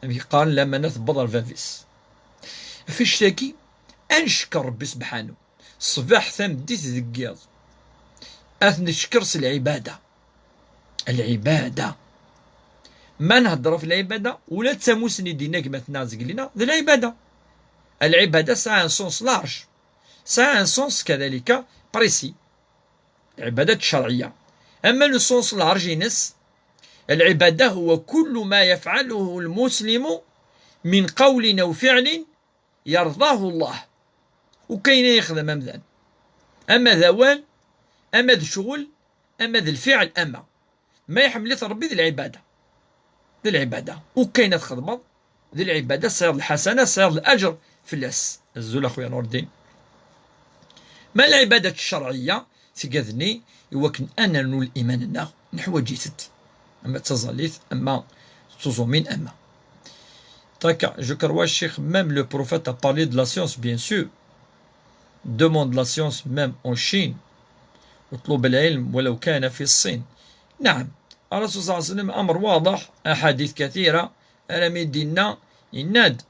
Amek i qqaren, lamana tewweḍ ar bab-is. Ɣef annect-agi, ad neckeṛ Ṛebbi sebḥanu. Ṣṣbeḥ, tameddit deg yiḍ. Ad t-neckeṛ s lɛibada. Lɛibada. Ma nhedder ɣef lɛibada, ula d tamusni d-yenna gma-tneɣ Zegli-neɣ, d lɛibada. Lɛibada tesɛa un sens large. Tesɛa un sens kadalika précis. Lɛibada ccerɛiyya. Ama le sens large-ines, العبادة هو كل ما يفعله المسلم من قول أو فعل يرضاه الله. Ukayen ay yexdem amdan, ama d awal, ama d ccɣel, ama d lfiɛl, ama ma iḥemmel-it Ṛebbi, d lɛibada. D lɛibada. Ukayen ad txedmeḍ, d lɛibada, tesɛiḍ lḥasana, tesɛiḍ laǧer fell-as. Azul a xuya Nurdin. Ma lɛibada ccerɛiyya, tga-d-nni i wakken ad nernu liman-nneɣ, neḥwaǧ-itent. Ama d taẓallit, ama d tuẓumin, ama. Taka, je crois, Cheikh, même le prophète a parlé de la science, bien sûr. Demande la science même en Chine. اطلب العلم ولو كان في الصين. نعم، الرسول صلى الله عليه وسلم أمر واضح، أحاديث كثيرة، ألم يدنا يناد: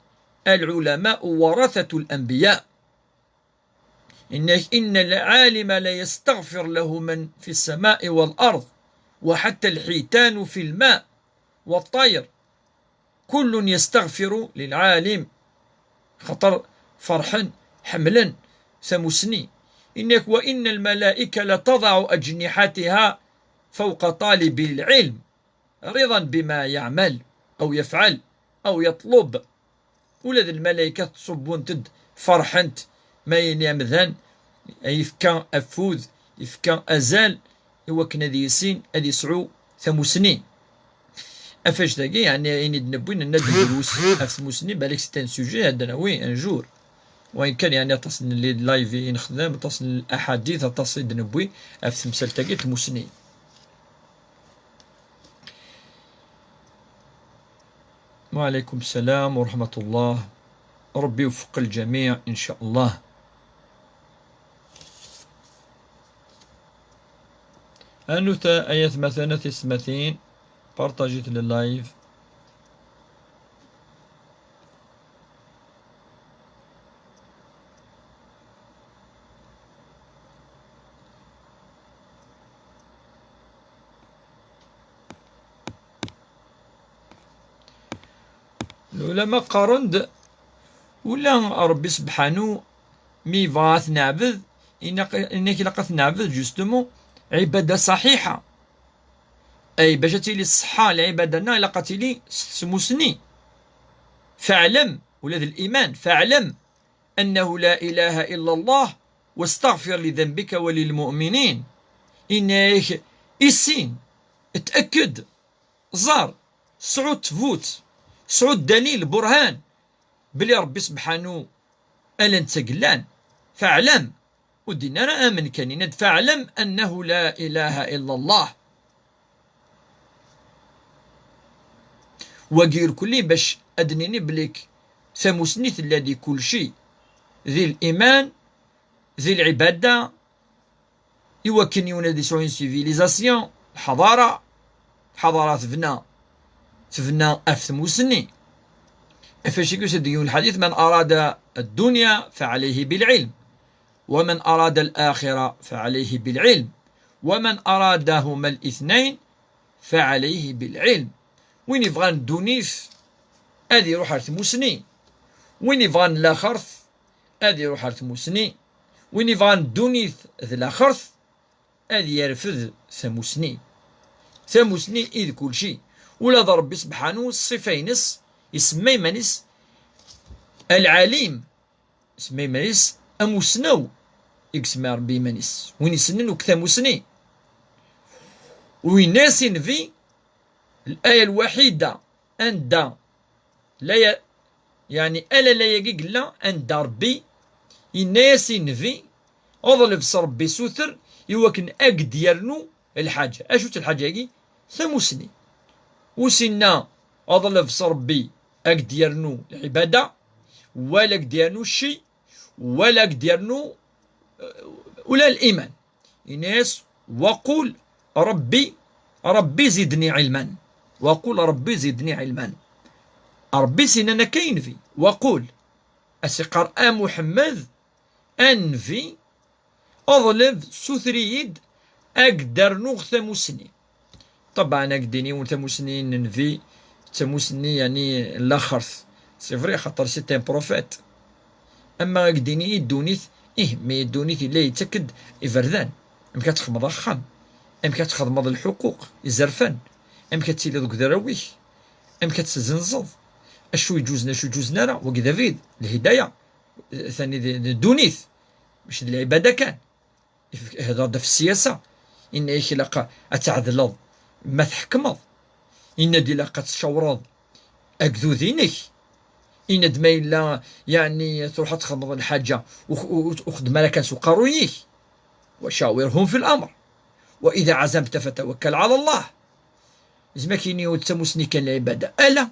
"العلماء ورثة الأنبياء". إنك، إن العالم ليستغفر له من في السماء والأرض، وحتى الحيتان في الماء والطير، كل يستغفر للعالم. Xaṭer ferḥen, ḥemmlen tamusni. إنك، وإن الملائكة لتضع أجنحتها فوق طالب العلم، رضا بما يعمل أو يفعل أو يطلب. Ula d lmalaykat ttṣubbun-t-ed, ferḥent, ma yili amdan yefka afud, yefka azal i wakken ad yissin, ad yesɛu tamusni. Ɣef wannect-agi, yeɛni, ayen i d-newwi, nenna-d drus ɣef tmusni, balak c'est un sujet ad d-nawi un jour. Wayen kan, yeɛni, aṭas n les live i nexdem, aṭas n laḥadit, aṭas i d-newwi ɣef temsalt-agi n tmusni. وعليكم السلام ورحمة الله. ربي يوفق الجميع إن شاء الله. Anut ay atmaten a tisetmatin, partagit le live. Lɛulama qqaren-d, ula Ṛebbi sebḥanu, mi yebɣa ad t-neɛbed, inak, inak ilaq ad t-neɛbed, justement, ɛibada ṣaḥiḥa. Ay, bac ad tili ṣṣeḥḥa, lɛibada-nneɣ, ilaq ad tili s tmusni. Feɛlem, ula d liman, feɛlem أنه لا إله إلا الله واستغفر لذنبك وللمؤمنين. Yenna-yak, issin, ttأكد, ẓer, sɛu ttbut, sɛu ddalil, burhan, belli Ṛebbi sebḥanu ala netta i yellan. Feɛlem, ur d-yenni ara amen kan, yenna-d: فاعلم أنه لا إله إلا الله. Wagi irkelli bac ad d-nini belli tamusni tella di kulci, di liman, di lɛibada, i wakken yiwen ad yesɛu une civilisation, lḥaḍara. Lḥaḍara tebna, tebna ɣef tmusni. Ɣef wacu i yusa-d yiwen lḥadit: من أراد الدنيا فعليه بالعلم، ومن أراد الآخرة فعليه بالعلم، ومن أرادهما الاثنين فعليه بالعلم. Win yebɣan ddunit, ad iruḥ ar tmusni. Win yebɣan laxert, ad iruḥ ar tmusni. Win yebɣan ddunit d laxert, ad yerfed tamusni. Tamusni i d kulci. Ula d Ṛebbi sebḥanu, ṣṣifa-ines, isemma iman-is Lɛalim. Isemma iman-is amusnaw, i isemma Ṛebbi iman-is, win isnen akk tamusni. U yenna-yas i nnbi, laya lwaḥida anda la ya-, yeɛni, alalay-agi yella anda Ṛebbi yenna-yas i nnbi: "Ḍleb s Ṛebbi, suter i wakken ad k-d-yernu lḥaǧa." Acu-tt lḥaǧa-agi? Tamusni. Ur s-inna: "Ḍleb s Ṛebbi ad k-d-yernu lɛibada, wala ad k-d-yernu cci, wala ad k-d-yernu, eh, ula liman." Yenna-yas: "وقل رب، رب زدني علما. وقل رب زدني علما." Ṛebbi s-innan akka i nnbi: "وقل." As-iqqar: "A Muḥemmed, a nnbi, ḍleb, suter-iyi-d, ad k-d-rnuɣ tamusni." Ṭebɛen, ad k-d-ini yiwen tamusni n nnbi, d tamusni, yeɛni, n laxert. C'est vrai, axaṭer c'est un prophète. Ama ad k-d-ini i ddunit, ih, mi ddunit yella yettak-d iberdan. Amek ad txedmeḍ axxam, amek ad txedmeḍ lḥuquq, izerfan, amek ad tiliḍ deg uderraw-ik, amek ad tezzenzeḍ, acu iǧuzen, acu iǧuzen ara, wagi d abrid, lhidaya, tani d, d ddunit, mačči d lɛibada kan. Ihedder-d ɣef ssiyasa. Yenna-yak ilaq ad tɛedleḍ ma tḥekmeḍ. Yenna-d ilaq ad tcawreḍ agdud-inek. Yenna-d ma yella, yeɛni, truḥ ad txedmeḍ lḥaǧa, ur, ur, ur xeddem ara kan s uqerruy-ik. "وشاورهم في الأمر وإذا عزمت فتوكل على الله." Zmak yini ur d tamusni kan lɛibada. Ala.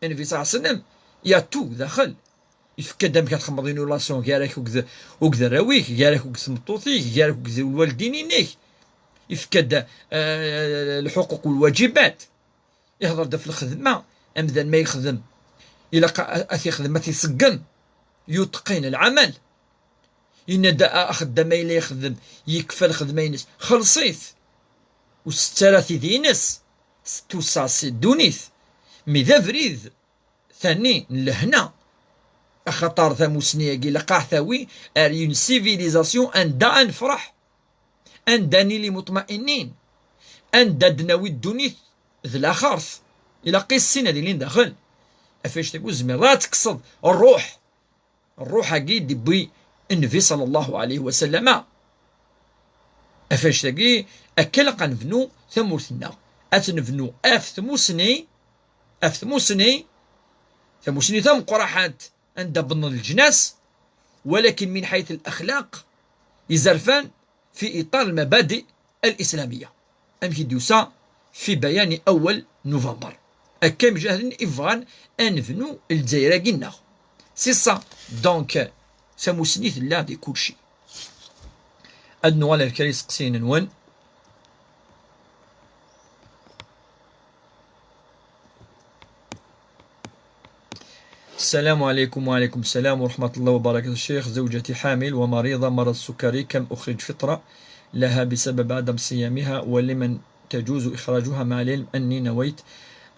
Nnbi ṣalla Llahu ɛalayhi wa sallam, il y a tout daxel. Yefka-d amek ad txedmeḍ une relation gar-ak akked, akked arraw-ik, gar-ak akked tmeṭṭut-ik, gar-ak akked lwaldin-inek. Yefka-d, eh, lḥuquq u lwaǧibat. Ihḍer-d ɣef lxedma, amdan ma yexdem, ilaq a, a t-ixdem, a t-iṣeggem. Yutqin lɛamal. Yenna-d a-, axeddam ay la ixeddem, yekfa lxedma-ines, xelṣ-it. Ur sett ara tidi-ines, s tusa si ddunit. Mi d abrid, tani n lehna. Axaṭer tamusni-agi ilaq a ɣ-tawi ar une civilisation anda ad nefreḥ, anda ad nili muṭmainin, anda ad d-nawi ddunit d laxert. Ilaq i sin ad ilin daxel. Ɣef annect-agi ur tezmireḍ ara ad tekkseḍ ṛṛuḥ. Ṛṛuḥ-agi i d-yewwi Nnbi ṣalla Llahu ɛalayhi wa sallama. Ɣef annect-agi akka ilaq ad nebnu tamurt-nneɣ. Ad tt-nebnu ɣef tmusni, ɣef tmusni, tamusni tameqqraḥant anda wwḍen leǧnas, walakin min ḥayt al-axlaq, izerfan fi iṭar al-mabadi' al-islamiyya. Amek i d-yusa fi bayani awal nuvember. Akka imjahden i bɣan ad nebnu Lezzayer-agi-nneɣ. C'est ça. Donc, tamusni tella di kulci. Ad nuɣal ar kra iseqsiyen-nwen. السلام عليكم. وعليكم السلام ورحمة الله وبركاته. الشيخ، زوجتي حامل ومريضة مرض السكري، كم أخرج فطرة لها بسبب عدم صيامها، ولمن تجوز إخراجها، مع العلم أني نويت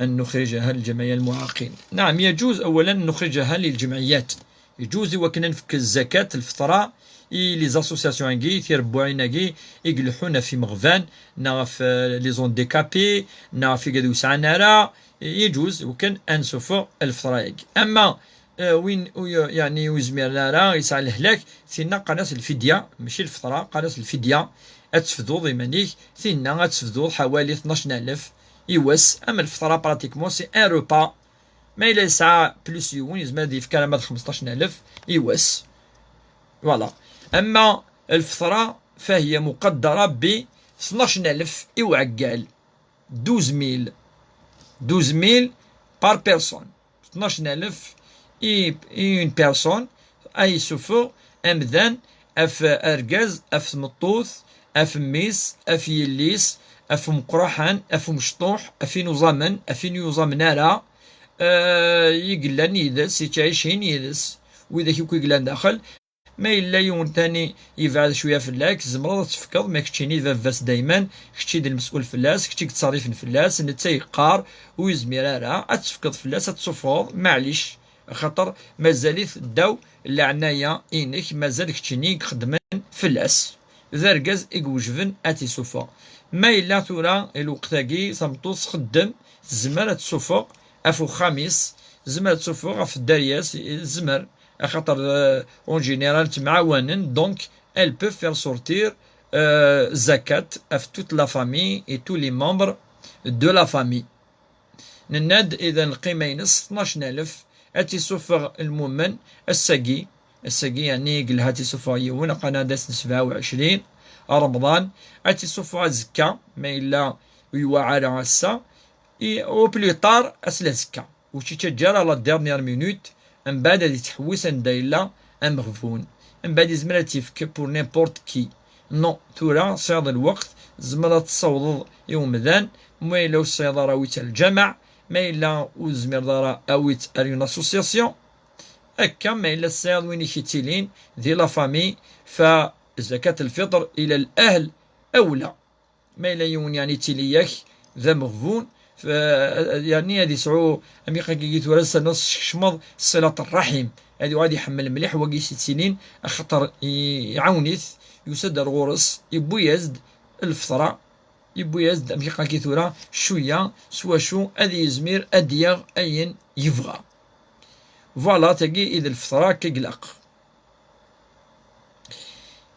أن نخرجها لجمعية المعاقين؟ نعم، يجوز أولا أن نخرجها للجمعيات. Yeǧǧuz i wakken ad nefk zakat lfeṭra i les associations-agi, tirebbuɛin-agi i ileḥḥun ɣef imeɣban neɣ ɣef, eh, les handicapés neɣ ɣef igad ur sɛan ara. Yeǧǧuz i wakken ad nessufeɣ lfeṭra-agi. Ama, eh, win ur y-, yeɛni ur yezmiren ara, yesɛa lehlak, tinna qqaren-as lfidya, mačči lfeṭra, qqaren-as lfidya. Ad tefduḍ iman-ik, tinna ad tefduḍ ḥawali tnac n alef i wass. Ama lfeṭra, pratiquement, c'est un repas. Ma yella yesɛa plus yiwen, yezmer ad yefk alamma d xmesṭac n alef i wass. Voilà. Ama lfeṭra, fahiya muqaddara bi tnac n alef i uɛeggal. Douze mille. Douze mille par personne. Tnac n alef i, i une personne, ay yessufeɣ amdan ɣef argaz, ɣef tmeṭṭut, ɣef mmi-s, ɣef yelli-s, ɣef umeqraḥan, ɣef umecṭuḥ, ɣef win uẓamen, ɣef win ur yuẓamen ara, eh, i yellan yid-s, yettɛicin yid-s, widak akk i yellan daxel. Ma yella yiwen tani yebɛed cwiya fell-ak, tzemreḍ ad tefkeḍ, ma keččini d baba-s dayman, kečč i d lmes'ul fell-as, kečč i yettṣerrifen fell-as, netta yeqqar ur yezmir ara, ad tefkeḍ fell-as, ad tessufɣeḍ, maɛlic, axaṭer mazal-it ddaw leɛnaya-inek, mazal keččini i ixeddmen fell-as. D argaz i iwejben ad t-isuffeɣ. Ma yella tura i lweqt-agi tameṭṭut txeddem, tezmer ad tsuffeɣ ɣef uxxam-is, tezmer ad tsuffeɣ ɣef dderya-s, tezmer, axaṭer, euh, en général ttemɛawanen, donc elle peut faire sortir, euh, zakat ɣef toute la famille et tous les membres de la famille. Nenna-d idan lqima-ines tnac n alef, ad tt-isuffeɣ lmumen ass-agi, ass-agi yeɛni i yelha ad tt-isuffeɣ yiwen, aqana d ass n sebɛa u ɛecrin Remḍan, ad tt-isuffeɣ azekka, ma yella ur yewɛa ara ass-a, i, au plus tard ass n azekka. Ur tt-ittaǧǧa ara à la dernière minute, mbeɛd ad ittḥewwis anda yella ameɣbun. Mbeɛd yezmer ad tt-yefk pour n'importe qui. Non, tura tesɛiḍ lweqt, tzemreḍ ad tessawḍeḍ i umdan, ma yella ur tesɛiḍ ara awi-tt ar lǧameɛ, ma yella ur tezmireḍ ara awi-tt ar une association. Akka, ma yella tesɛiḍ win i k-ittilin di la famille, fa zakat lfitr ila l'ahl awla. Ma yella yiwen, yeɛni, ittili-yak d ameɣbun, f-, yeɛni, ad yesɛu, am iqagigi tura, s-, ad s-tkecmeḍ ṣṣilat ṛṛaḥim, ad yuɣal ad iḥemmel mliḥ wagi i s-ittilin, axaṭer i-, iɛawen-it, yusa-d ar ɣur-s, yewwi-yas-d lfeṭra, yewwi-yas-d, am iqagigi tura, cwiya s wacu ad yezmir ad d-yaɣ ayen yebɣa. Voilà, tagi i d lfeṭra akka i ilaq.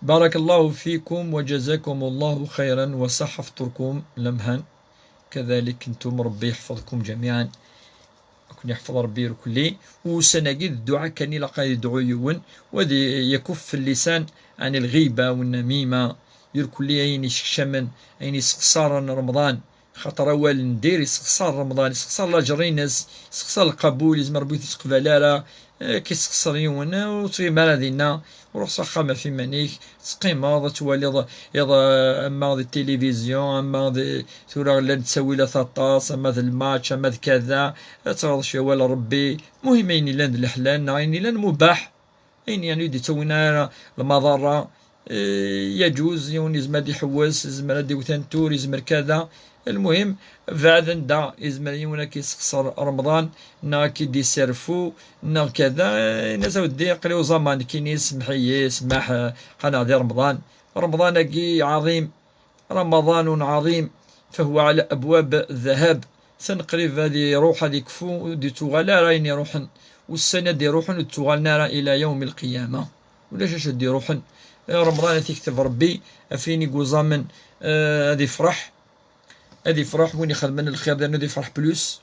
بارك الله فيكم وجزاكم الله خيرا وصح فطوركم لمهان. كذلك انتم، ربي يحفظكم جميعا. Ad ken-yeḥfeḍ Rebbi irkelli. Ussan-agi d dduɛa kan ilaq ad yedɛu yiwen, u ad yakuf اللسان عن الغيبة والنميمة. Irkelli ayen isekcamen, ayen yessexṣaren Remḍan. Xaṭer awal n dir yessexṣar Remḍan, yessexṣar laǧer-ines, yessexṣar lqabul, yezmer Rebbi ur t-iqbal ara, eh, k-yessexṣer yiwen, eh, ur tɣim ara dinna, ruḥ s axxam ɣef iman-ik, teqqimeḍ, ad twaliḍ iḍ, ama di tilivizyu, ama di, tura llan ttawilat aṭas, ama d lmatch, ama d kada, ad teɣreḍ cwiya awal n Rebbi, muhim ayen yellan d leḥlal neɣ ayen yellan mubaḥ. Ayen yeɛni ur d-ittawin ara lmaḍerra, eh, yaǧuz, yiwen yezmer ad iḥewwes, yezmer ad iwet antur, yezmer kada. Lmuhim, beɛd anda yezmer yiwen ad k-yessexṣer Remḍan, neɣ ad k-id-isserfu, neɣ kada, eh, ini-as a weddi, aql-i uẓaman, nekkini semmeḥ-iyi, semmeḥ, eh, qqaneɣ di Remḍan. Remḍan-agi ɛaḍim, رمضان عظيم، فهو على أبواب الذهاب، Atan qrib ad iruḥ, ad ikfu, ur d-ittuɣal ara ayen iruḥen. Ussan ad iruḥen ur d-ttuɣalen ara ila yawm lqiyama. Ulac acu ad d-iruḥen. Remḍan ad t-ikteb Rebbi, ɣef win i yuẓamen, eh, ad ifreḥ. Ad ifreḥ win ixedmen lxir, d ad ifreḥ plus.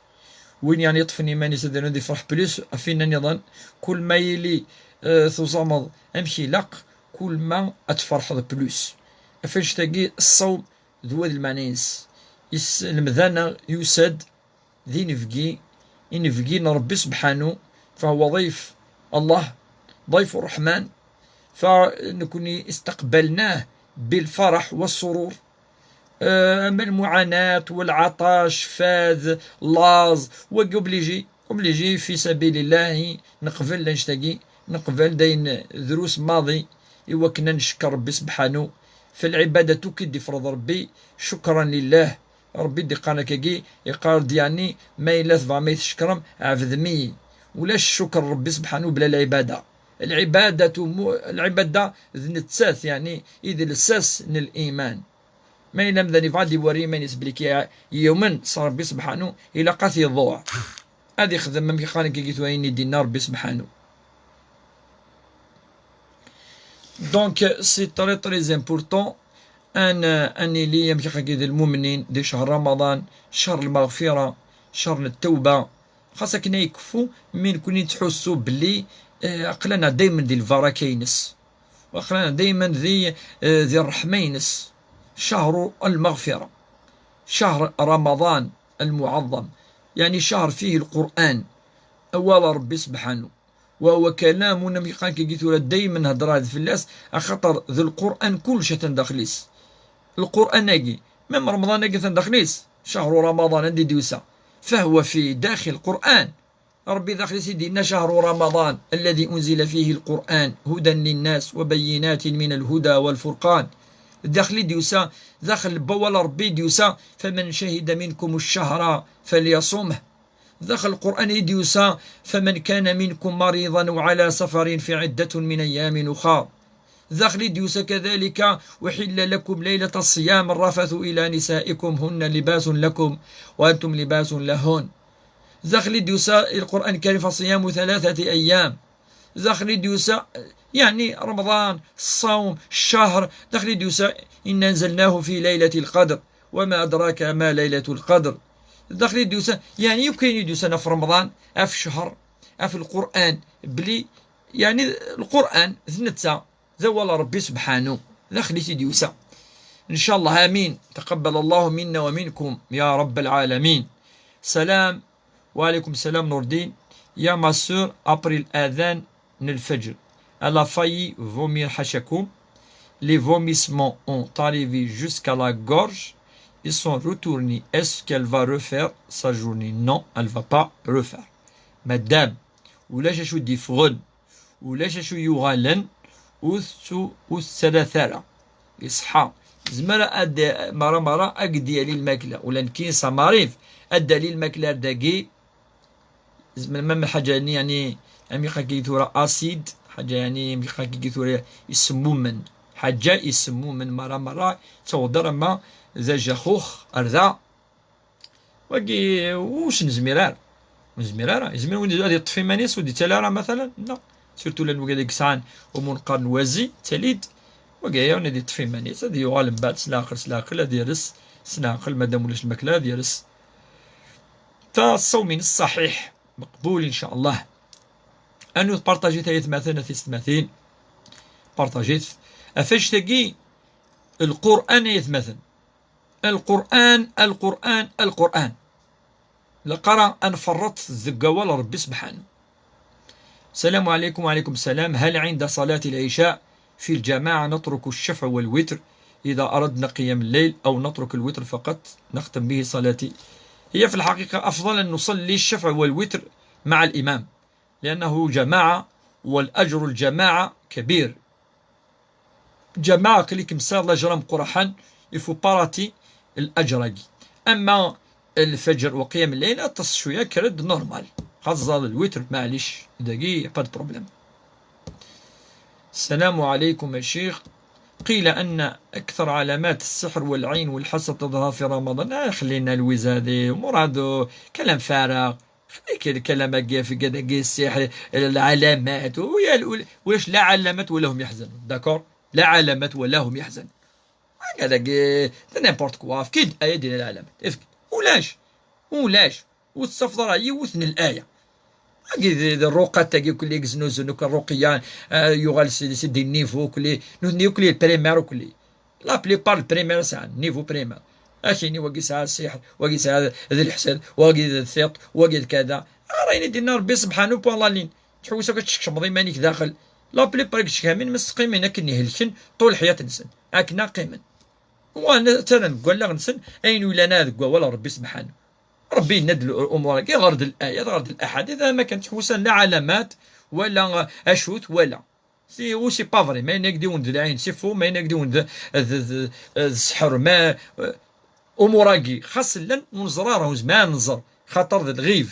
Win yeɛni yeṭṭfen iman-is, d ad ifreḥ plus. Ɣef win nniḍen, kul ma yili, eh, tuẓameḍ amek ilaq, kul ma ad tferḥeḍ plus. Ɣef annect-agi, ṣṣawm d wa d lmeɛna-ines. Is-, lemdan-a yusa-d d inebgi, inebgi n Ṛebbi sebḥanu, فهو ضيف الله، ضيف الرحمن، فنكوني استقبلناه بالفرح والسرور. آه، أما المعاناة والعطش، fad, laẓ, wagi obligé, obligé في سبيل الله نقبل annect-agi, نقبل d ayen drus maḍi i wakken ad neckeṛ Ṛebbi sebḥanu. فالعبادة كي d-ifreḍ Ṛebbi, شكرا لله. Ṛebbi d-iqqaren akkagi, iqqar-d, yeɛni, ma yella tebɣam ad yi-tcekṛem, ɛebdem-iyi. Ulac ccukr n Ṛebbi sebḥanu bla lɛibada. Lɛibadatu mu-, lɛibada d nettat, yeɛni, i d lsas n liman. Ma yella amdan yebɣa ad iwari iman-is belli k-, yumen s Ṛebbi sebḥanu, ilaq ad t-iḍuɛ. Ad ixdem amek i qqaren akkagi tura ayen i d-inna Ṛebbi sebḥanu. Donc, c'est très, très important أن، أن نلي يمشي خاكي ذي المؤمنين دي شهر رمضان، شهر المغفرة، شهر التوبة. خاصة كنا يكفو من كوني تحسو بلي، آه، أقلنا دايما دي البركة ينس. وأقلنا دايما دي، آه، دي الرحمة ينس. شهر المغفرة، شهر رمضان المعظم، يعني شهر فيه القرآن، أول ربي سبحانه. وهو كلامنا مي قال كي قلت ولا دايما هضره هذا فلاس، اخاطر ذو القران كلش تندخليس. القران ناقي، ميم رمضان ناقي تندخليس، شهر رمضان عندي ديوسا، فهو في داخل القران. ربي داخل سيدنا شهر رمضان الذي انزل فيه القران هدى للناس وبينات من الهدى والفرقان. داخل ديوسا، داخل بوال ربي ديوسا، فمن شهد منكم الشهر فليصمه. داخل القرآن يديوسا: فمن كان منكم مريضا وعلى سفر فعدة من أيام أخر. داخل يديوسا كذلك: أحل لكم ليلة الصيام الرفث إلى نسائكم هن لباس لكم وأنتم لباس لهن. داخل يديوسا القرآن الكريم: فصيام ثلاثة أيام. داخل يديوسا، يعني رمضان، الصوم، الشهر، داخل يديوسا: إنا أنزلناه في ليلة القدر، وما أدراك ما ليلة القدر. داخل يديوسا، يعني يمكن يديوسا في رمضان، في الشهر، في القرآن، بلي، يعني القرآن ذنتا، ذا ولا ربي سبحانه، داخل يديوسا. إن شاء الله، آمين. تقبل الله منا ومنكم يا رب العالمين. سلام. وعليكم السلام نور الدين. يا ma sœur, après الأذان الفجر, elle a failli vomir حاشاكم. Les vomissements ont arrivé jusqu'à la gorge. Ils sont retournés. Est-ce qu'elle va refaire sa journée? Non, elle va pas refaire. Madame, ولا شو دي فغن. Ulac acu yuɣalen, ur tettu-, ur tettara ara. Iṣeḥḥa. Zemreɣ ad, mara mara, ad d-yali lmakla. Ula nekkin s amarif, ad d-tali lmakla ar dagi. Zemreɣ ma lḥaǧa-nni, yeɛni, am iqaki tura acide, ḥaǧa, yeɛni, am iqaki tura isemmumen. Ḥaǧa isemmumen mara mara, ttawḍer ama d ajaxux ar da. Wagi, ur s-nezmir ara. Ur nezmir ara. Yezmir win ad yeṭṭef iman-is ur d-yettali ara, matalan? Non. Surtout llan wigad i yesɛan umunqar n wazi, ttali-d. Wagi, ad yeṭṭef iman-is, ad yuɣal mbeɛd s leɛqel, s leɛqel, ad yers s leɛqel, madam ulac lmakla, ad yers. Ta ṣṣawm-ines ṣaḥiḥ, meqbul, in ca Allah. Anu tpartajit ay atmaten, a tisetmatin. Partajit. Ɣef annect-agi, lqur'an ay atmaten. القرآن، القرآن، القرآن. لقرا أنفرط الزقاوة لربي سبحانه. السلام عليكم. وعليكم السلام. هل عند صلاة العشاء في الجماعة نترك الشفع والوتر إذا أردنا قيام الليل، أو نترك الوتر فقط نختم به صلاتي؟ هي في الحقيقة أفضل أن نصلي الشفع والوتر مع الإمام، لأنه جماعة، والأجر الجماعة كبير. Ǧamaɛ, aql-ikem tesɛiḍ lajer ameqqran, il faut pas rater lajer-agi. Ama lfajr u qiyam lleyl, aṭas cwiya, kker-d normal. Xaẓẓer lwitr, maɛlic, dagi, pas de problème. السلام عليكم يا شيخ. قيل أن أكثر علامات السحر والعين والحسد تظهر في رمضان. آه، خلينا لويز، هذه أمور، هذا كلام فارغ. خليك الكلام هكا في كذا كي السحر، العلامات، ويا ال-، ولاش لا علامات ولا هم يحزنون، داكور؟ لا علامات ولا هم يحزنون. هكذا كي، نيمبورت كوا، فكيد آية ديال العلامات، افكيد. ولاش؟ ولاش؟ وتصفر راه يوث من الآية. هاكي ذي، ذي الرقى تاكي كلي يزنو زنو كالرقية، آه، يغال سيدي، سيدي النيفو كلي، نوثني كلي البريمير وكلي. لا بليبار البريمير ساعة، نيفو بريمير. أشيني واقي ساعة السحر، واقي ساعة ذي الحسد، واقي ذي الثيط، واقي ذي كذا. آه، رايني دينا ربي سبحانه بوان لا لين. تحوسو كتشكشمض إيمانيك داخل. لا بليبار كتشكامين مستقيمين أكن يهلكن طول حياة نسن. أكنا قيمن. وانا تانا نقول لك نسن، أين ولا أنا ذاك ولا ربي سبحانه. ربي يند الأمور كي غرد الآيات، غرد الأحاديث، ما كانت حوسان لا علامات ولا أشوت ولا. سي، و سي با فري، ما ينقدي ولد العين، سي فو، ما ينقدي ولد ذ-، ذ-، ذ-، السحر، ما، أموراكي، خاص لن نزرارها، وزمان نزر، خاطر ذا الغيب،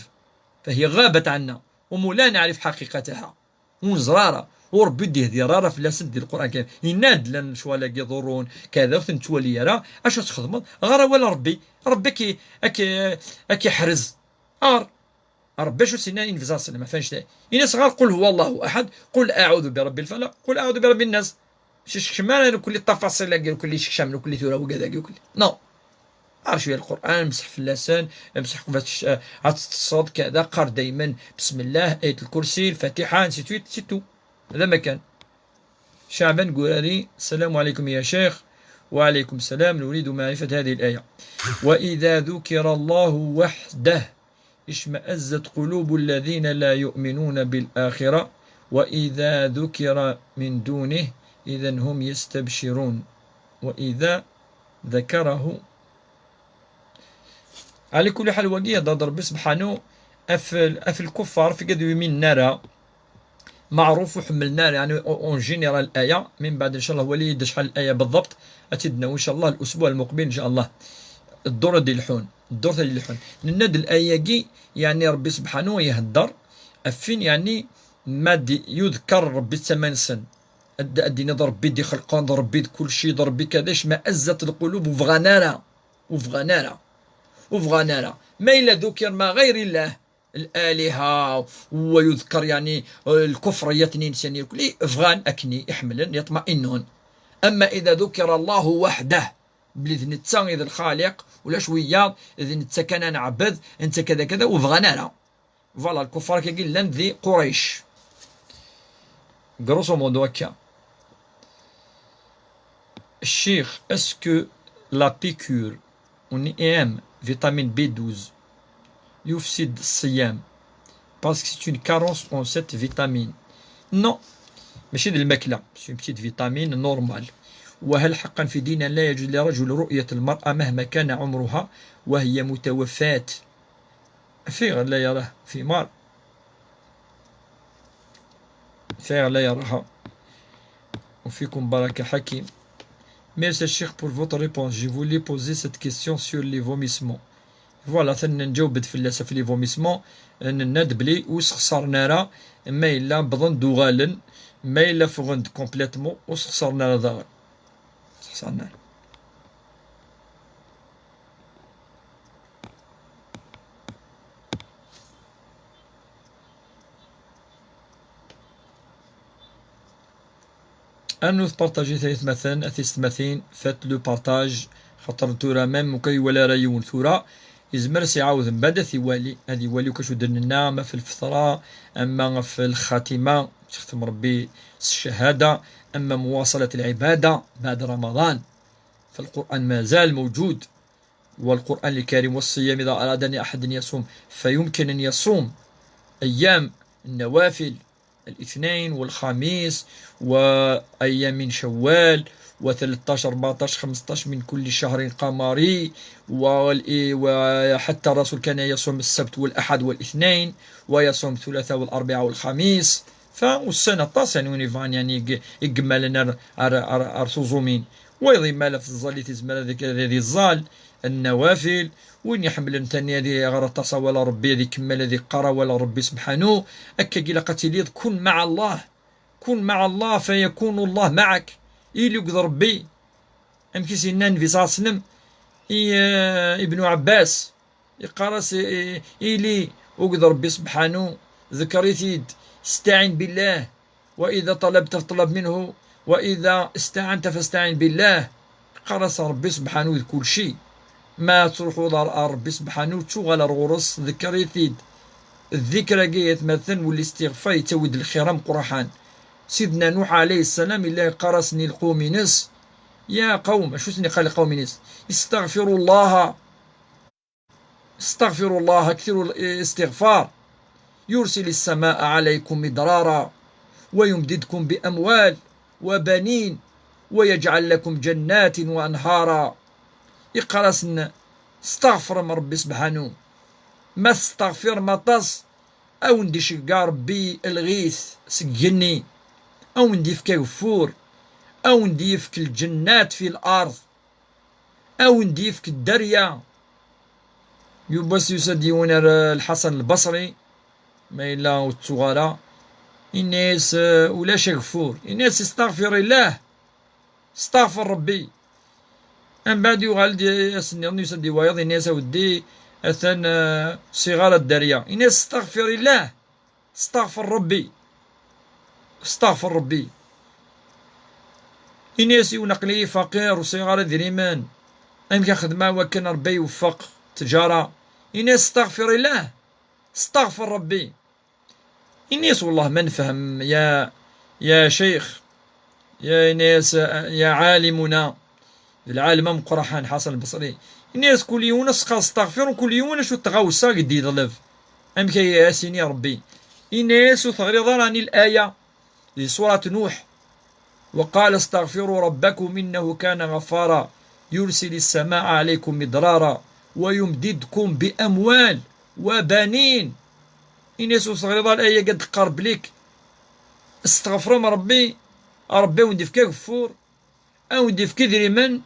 فهي غابت عنا، ومولا نعرف حقيقتها، ونزرارها، وربي دي هدي رارا في لاسد دي القرآن كريم، يناد لن شوالا يضرون، كذا، وثنتوالي يرى، أش تخدمض، غارة ولا ربي، ربي كي، أكي، أكي حرز، أر. ربي شو سينا ينفزع سلم، ما فهمش تاعي. إناس غير قل هو الله أحد، قل أعوذ برب الفلق، قل أعوذ برب الناس. شي شكشمان أنا كل التفاصيل، أقول كل شكشام، كل ثورة وكذا، أقول كل. نو. عرف شوية القرآن، مسح في اللسان، مسح قبل تش-، آه، هتتصاد كذا، قر دايما بسم الله، آية الكرسي، الفاتحة، سي تويت، سي تو. هذا ما كان. شعبان قراري، السلام عليكم يا شيخ. وعليكم السلام، نريد معرفة هذه الآية. وإذا ذكر الله وحده اشمأزت قلوب الذين لا يؤمنون بالآخرة وإذا ذكر من دونه إذا هم يستبشرون. وإذا ذكره. على كل حال، وقيا ضد ربي سبحانه، أف، أف الكفار في قد يمين نارا. معروف وحملنا، يعني، اون جينيرال الآية. من بعد إن شاء الله وليد شحال الآية بالضبط، أتدنا إن شاء الله الأسبوع المقبل إن شاء الله. الدور دي الحون، الدور دي الحون. نناد الآية كي، يعني، ربي سبحانه يهدر أفين، يعني، ما دي يذكر ربي ثمان سن. الد-، الدين ذا ربي دي خلقان، ذا ربي كل شيء، ذا ربي كذا، ما أزت القلوب وفغانارا، وفغانارا، وفغانارا. ما إلا ذكر ما غير الله، الآلهة، ويذكر يعني الكفريات نينسان يقول لي أفغان أكني يحملن يطمئنون. أما إذا ذكر الله وحده، بلي ذ نتا إذ الخالق، ولا شوية، إذ نتا كان نعبد، أنت كذا كذا، وفغانارا. فوالا، الكفار كي قلنا ذي قريش. غروسو مودو هكا. الشيخ، est-ce que la piqûre en E M vitamine B douze يفسد الصيام؟ Parce que c'est une carence en cette vitamine. Non. ماشي د الماكلة، c'est une petite vitamine normale. وهل حقا في ديننا لا يجوز لرجل رؤية المرأة مهما كان عمرها وهي متوفاة؟ فين لا يراه في مار؟ فين لا يراها؟ وفيكم بركة حكيم. Merci الشيخ pour votre réponse. Je voulais poser cette question sur les vomissements. Voilà, ثنا نجاوبت في اللاسة في les vomissements. نناد بلي وسخسرنا راه، ما إلا بضن دوغالن، ما إلا فغند complètement وسخسرنا راه ضاغن. سخسرنا راه. Anut partager tayetmaten, a tiyessetmatin, faites le partage, xaṭer tura même ukan iwala ara yiwen tura, yezmer ad s-iɛawed mbaɛd ad t-iwali, ad iwali ukacu d-nenna, ama f lfeṭra, ama f lxatima, yextem Rebbi s ccahada, ama muwaṣalat lɛibada baɛd Ramaḍan. فالقرآن مازال موجود. والقرآن الكريم والصيام إذا أراد أن أحد أن يصوم فيمكن أن يصوم أيام النوافل، الاثنين والخميس وأيام من شوال وثلاثطاش، أربعطاش، خمسطاش من كل شهر قمري، وال-، وحتى الرسول كان يصوم السبت والأحد والاثنين ويصوم الثلاثاء والأربعاء والخميس. فالسنة طاس يعني وين يفان يعني يق-، يقمل لنا ار-، ار-، ار-، أرسوزومين. ويضي مالا في الزالي تزمر هذيك هذه الزال. النوافل، وين يحمل ثاني هذه غير تصاول ربي، هذه كمال، هذه قرا ولا ربي سبحانه. أكا قيل قتيليض: كن مع الله، كن مع الله فيكون الله معك. Ili akked Ṛebbi, amek i s-yenna Nnbi ṣalla Llahu ɛalayhi wa sallam i, eh, Ibnu Ɛebbas, yeqqar-as, eh, eh, ili akked Ṛebbi subḥanu, ḍekker-it-id, استعن بالله، وإذا طلبت فاطلب منه، وإذا استعنت فاستعن بالله. Yeqqar-as Ṛebbi subḥanu d kulci. Ma ad truḥeḍ ar, ar Ṛebbi subḥanu, ttuɣal ar ɣur-s, ḍekker-it-id. Ddikr-agi, ay atmaten, wala listiɣfar, yettawi-d lxir ameqqran. Sidna Nuḥ ɛalayhi ssalam yella yeqqar-asen i lqawm-ines, يا قوم, acu sen-yeqqar i lqawm-ines? استغفروا الله، استغفروا الله، أكثروا الاستغفار، يرسل السماء عليكم مدرارا ويمددكم بأموال وبنين ويجعل لكم جنات وأنهارا. Yeqqar-asen, steɣfrem Ṛebbi subḥanu. Ma testeɣfirem aṭas, a wen-d-iceggeɛ Ṛebbi lɣit seg igenni, a wen-d-yefk ageffur, a wen-d-yefk lǧennat fi lard, a wen-d-yefk dderya. Yiwwas yusa-d yiwen ar Lḥasan Lbaṣri, ma yella ur ttuɣ ara, yenna-yas, eh, ulac ageffur. Yenna-yas, istaɣfir illah, staɣfir Ṛebbi. Mbeɛd yuɣal-d ass-nniḍen, yusa-d i wayeḍ, yenna-yas, a weddi, atan, eh, ur sɛiɣ ara dderya. Yenna-yas, staɣfir illah, staɣfir Ṛebbi, staɣfir Ṛebbi. Ini-as, yiwen, aql-iyi faqir, ur sɛiɣ ara idrimen, amek ad xedmeɣ wakken Ṛebbi iweffeq ttjara? Ini-as, staɣfir illah, staɣfir Ṛebbi. Ini-as, wellah ma nefhem, ya, ya ceyx, ya, ini-as, ya ɛalimuna, d lɛalem ameqqran Ḥasan Lbaṣri. Ini-as, kul yiwen ad s-qqar staɣfir, u kul yiwen acu n tɣawsa i d-yeḍleb. Amek ay as-ini Ṛebbi? Ini-as, ur teɣriḍ ara ɛni laya di surat Nuḥ, وقال استغفروا ربكم إنه كان غفارا يرسل السماء عليكم مدرارا ويمددكم بأموال وبنين. Ini-as, ur teɣriḍ ara laya-agi ad d-teqqar belli steɣfrem Ṛebbi, Ṛebbi a wen-d-yefk ageffur, a wen-d-yefk idrimen,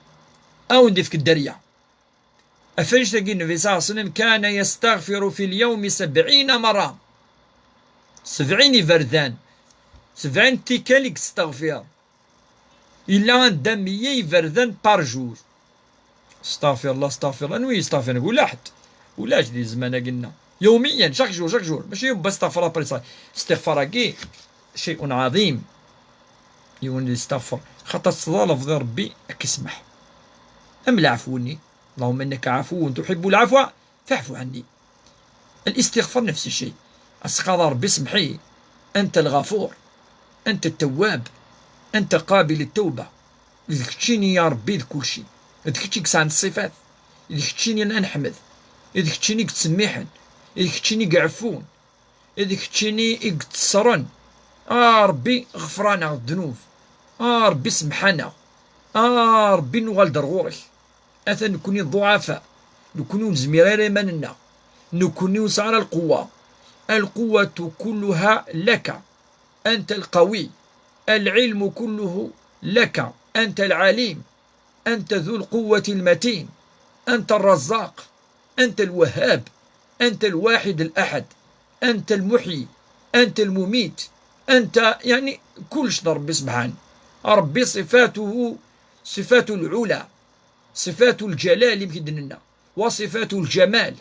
a wen-d-yefk dderya. Af annect-agi, Nnbi ṣalla Llahu ɛalayhi wa sallam, كان يستغفر في اليوم سبعين مرة. Sebɛin iberdan, sebɛin tikkal i yesteɣfir. Yella anda meyya iberdan par jour. Astaɣfirullah, astaɣfirullah. Anwa i yesteɣfiren? Ulaḥ ḥedd. Ulac di zzman-agi-nneɣ. Yawmiyan, chaque jour, chaque jour. Mačči yewwa astaɣfirullah après ça. Astiɣfar-agi, شيء عظيم. Yiwen yesteɣfer. Xaṭer tettḍalabeḍ i Ṛebbi ad k-isemmeḥ. Am lɛefw-nni. اللهم إنك عفو تحب العفو فاعف عني. الاستغفار نفس الشيء. Ad s-teqqareḍ a Ṛebbi semmeḥ-iyi. أنت الغفور، أنت التواب، أنت قابل التوبة. D keččini ya Ṛebbi d kulci. D kečč i yesɛan ṣṣifat. D keččini ad neḥmed. D keččini i yettsemmiḥen. D keččini i iɛeffun. D keččini i yettṣeren. A Ṛebbi, ɣfer-aneɣ ddnub. A Ṛebbi, semmeḥ-aneɣ. A Ṛebbi, nuɣal-d ar ɣur-k. Atan nekkni ḍuɛafa, nekkni ur nezmir ara iman-nneɣ, nekkni ur nesɛi ara lqewwa. القوة كلها لك، أنت القوي، العلم كله لك، أنت العليم، أنت ذو القوة المتين، أنت الرزاق، أنت الوهاب، أنت الواحد الأحد، أنت المحيي، أنت المميت، أنت، يعني، كلش د Ṛebbi سبحانه. Ṛebbi صفاته صفات العلا، صفات الجلال, amek i d-nenna, وصفات الجمال.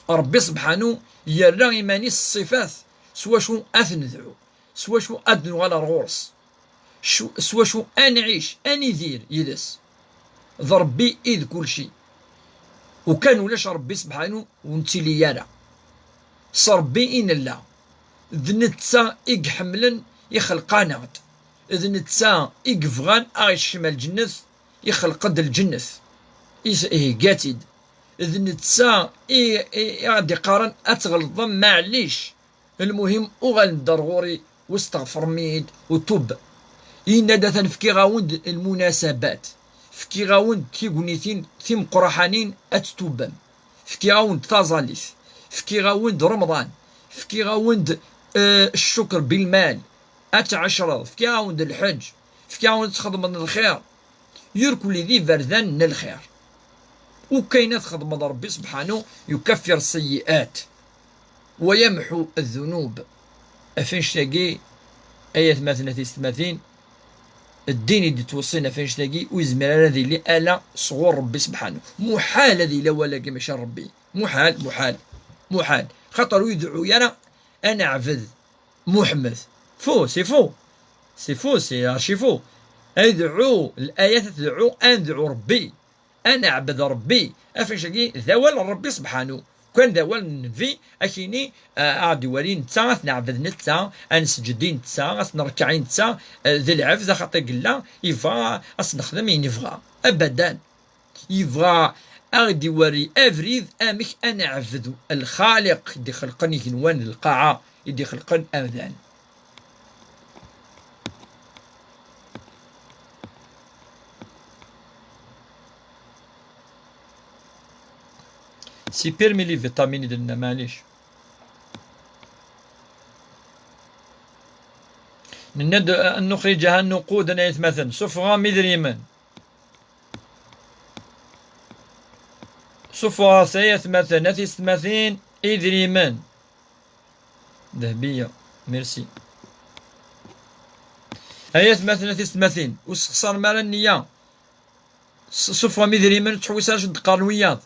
Ṛebbi سبحانه yerra iman-is ṣṣifat s wacu ad t-nedɛu, s wacu ad nuɣal ar ɣur-s, s wacu ad nɛic, ad nidir yid-s. D Ṛebbi i d kulci. Ukan ulac Ṛebbi سبحانه ur nettili ara. S Ṛebbi i nella. D netta i iḥemmlen, ixelq-aneɣ-d. D netta i yebɣan a ɣ-yeckem ar lǧennet, ixelq-d lǧennet, is-, ihegga-tt-id. D netta i, i, i aɣ-d-iqqaren ad tɣelḍem, maɛlic. Lmuhim, uɣalem-d ar ɣur-i, westeɣfrem-iyi-d, utub. Yenna-d, atan fkiɣ-awen-d lmunasabat, fkiɣ-awen-d tignitin timeqqraḥanin ad tettubem, fkiɣ-awen-d taẓallit, fkiɣ-awen-d Remḍan, fkiɣ-awen-d, eh, ccukr bilmal, ad tɛecreḍ, fkiɣ-awen-d lḥeǧ, fkiɣ-awen-d ad txedmem lxir. Irkelli d iberdan n lxir. Ukayen ad txedmeḍ Ṛebbi سبحانه يكفر السيئات ويمحو الذنوب. Af annect-agi, ay atmaten, a tiyessetmatin, Ddin i d-yettweṣṣin ɣef annect-agi ur yezmir ara ad yili ala sɣur Ṛebbi sebḥanu. Muḥal ad yili awal-agi mačči n Ṛebbi. Muḥal, muḥal, muḥal. Xaṭer ur idɛu ara ad neɛbed Muḥemmed. Faux, c'est faux. C'est faux, c'est archi faux. Ad idɛu, l'ayat ad tedɛu, ad nedɛu Ṛebbi. Ad neɛbed Ṛebbi. Ɣef annect-agi d awal n Ṛebbi sebḥanu. Kan d awal n Nnbi, ad k-yini, ah, ad aɣ-d-iwali netta, ad t-neɛbed netta, ad nesǧed i netta, ad t-nerkeɛ i netta, ah, d lɛebd, axaṭer yella, yebɣa ad s-nexdem ayen yebɣa. Abadan. Yebɣa ad aɣ-d-iwali abrid amek ad neɛbed Lxaliq i d-ixelqen igenwan d lqaɛa, i d-ixelqen amdan. C'est permis les vitamines i d-nenna, maɛlic. Nenna-d, ah, ad nuxriǧ aha nnuquden ay atmaten. Suffɣem idrimen. Suffɣet ay atmaten, a tiyessetmatin, idrimen. Dehbiya, merci. Ay atmaten, a tiyessetmatin, ur sexṣarem ara nniya. S-, suffɣem idrimen, ur ttḥewwis ara acu d-qqaren wiyaḍ.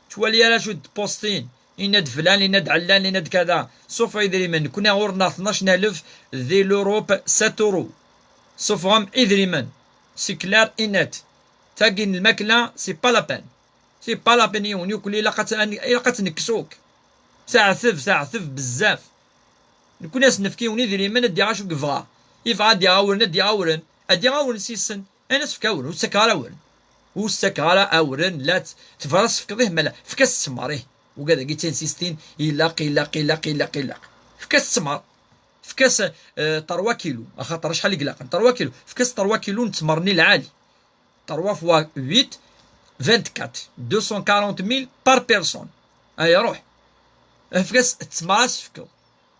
Ttwali ara acu d-postin. Yenna-d flan, yenna-d ɛellan, yenna-d kada. Suffeɣ idrimen. Nekni ɣur-neɣ tnac n alef di l'Europe, sept euros. Suffɣem idrimen. C'est clair et net. Tagi n lmakla, c'est pas la peine. C'est pas la peine, yiwen yakk ilaq ad, ilaq ad tt-nekkes akk. Teɛteb, teɛteb bezzaf. Nekni ad s-nefk yiwen idrimen ad d-yaɣ acu yebɣa. Yebɣa ad d-yaɣ awren, ad d-yaɣ awren. Ad d-yaɣ awren s yissen. Ayen ad s-fkeɣ awren, ur s-ttakeɣ ara awren. Ur s-ttakeɣ ara awren, la t-, tebɣa ad s-tefkeḍ ih, mala efk-as ttmer, ih. Ugad-agi d tinsistin, ilaq, ilaq, ilaq, ilaq, ilaq. Efk-as ttmer. Efk-as, eh, trois kilos, axaṭer acḥal i ilaqen? Trois kilos. Efk-as trois kilos n ttmer-nni lɛali. Trois fois huit, vingt-quatre. Deux cent quarante mille par personne. Ay, ruḥ. Efk-as ttmer ad s-tefkeḍ.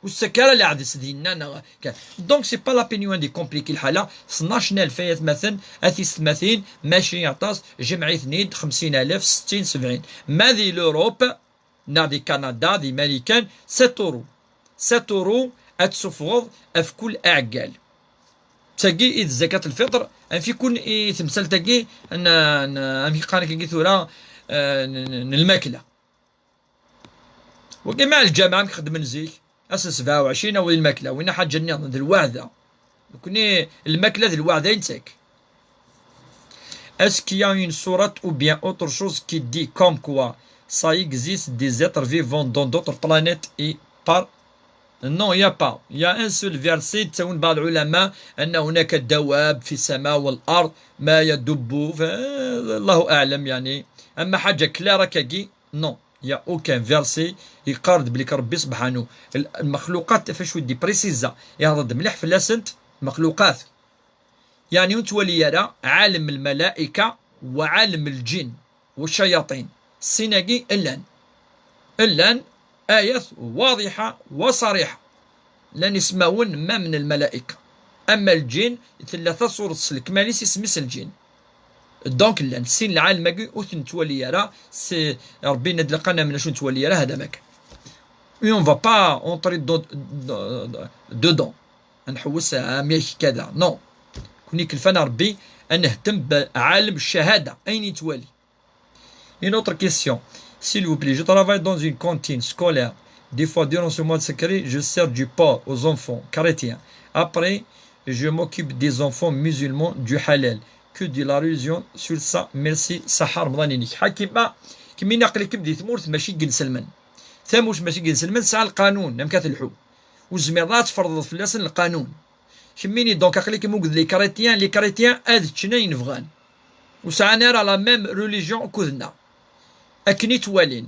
Ur s-ttak ara leɛdes dinna neɣ kan. Donc, c'est pas la peine ad icompliquer lḥala. Tnac n alef ay atmaten, a tiyessetmatin, mačči aṭas, jemɛ-iten-id, xemsin alef, settin, sebɛin. Ma di l'Europe, neɣ di Kanada, di Marikan, sept euros. Sept euros ad tsuffɣeḍ ɣef kul aɛeggal. D tagi i d zakat lfiṭr, anef-ikun i temsalt-agi n, n, amek qqaren akka tura, eh, n, n, n lmakla. Wagi ma lǧameɛ amek xeddmen zik, ass n sebɛa u ɛecrin awi lmakla, winna ḥaǧa nniḍen, d lweɛda. Nekni lmakla d lweɛda i nettak. Est-ce qu'il y a une sourate ou bien autre chose qui dit comme quoi ça existe des êtres vivants dans d'autres planètes et par... Non, il y a pas. Il y a un seul verset, ttawin بعض العلماء أن هناك دواب في السماء والأرض ما يدب, ف-, الله أعلم يعني. أما حاجة claire هكاكي, non, il y a aucun verset يقارن بلي ربي سبحانه. ال-, المخلوقات فاش ودي بريسيزا يهضر مليح في لاسنت مخلوقات. يعني نتولي يرى عالم الملائكة وعالم الجن والشياطين. السيناقي إلان. إلان آيات واضحة وصريحة. Llan ismawen ma من الملائكة. أما الجن, tella taṣuret s lekmal-is, isem-is lǧin. Donc, llan sin lɛalem-agi ur ten-nettwali ara, s-, Ṛebbi yenna-d ilaq ad namen acu ur nettwali ara, hada ma kan. Et on va pas entrer do-, do-, do-, dedans. Ad nḥewwes am yak kada. Non. Kun ikelfan Ṛebbi ad nehtem بعالم الشهادة, ayen yettwali. Une autre question. S'il vous plaît, je travaille dans une cantine scolaire. Des fois, durant ce mois de sacré, je sers du porc aux enfants chrétiens. Après, je m'occupe des enfants musulmans du halal. Que dit la religion sur ça? Merci, ṣaḥḥa Remḍan-inek. Ḥakima, kemmini aql-ikem di tmurt mačči n inselmen. Tamurt mačči n inselmen tesɛa lqanun, amek ad telḥu. Ur tezmireḍ ad tferḍeḍ fell-asen lqanun. Kemmini, donc, aql-ikem akked les chrétiens, les chrétiens ad ččen ayen bɣan. Ur sɛan ara la même religion akked-nneɣ. Akken i ttwalin.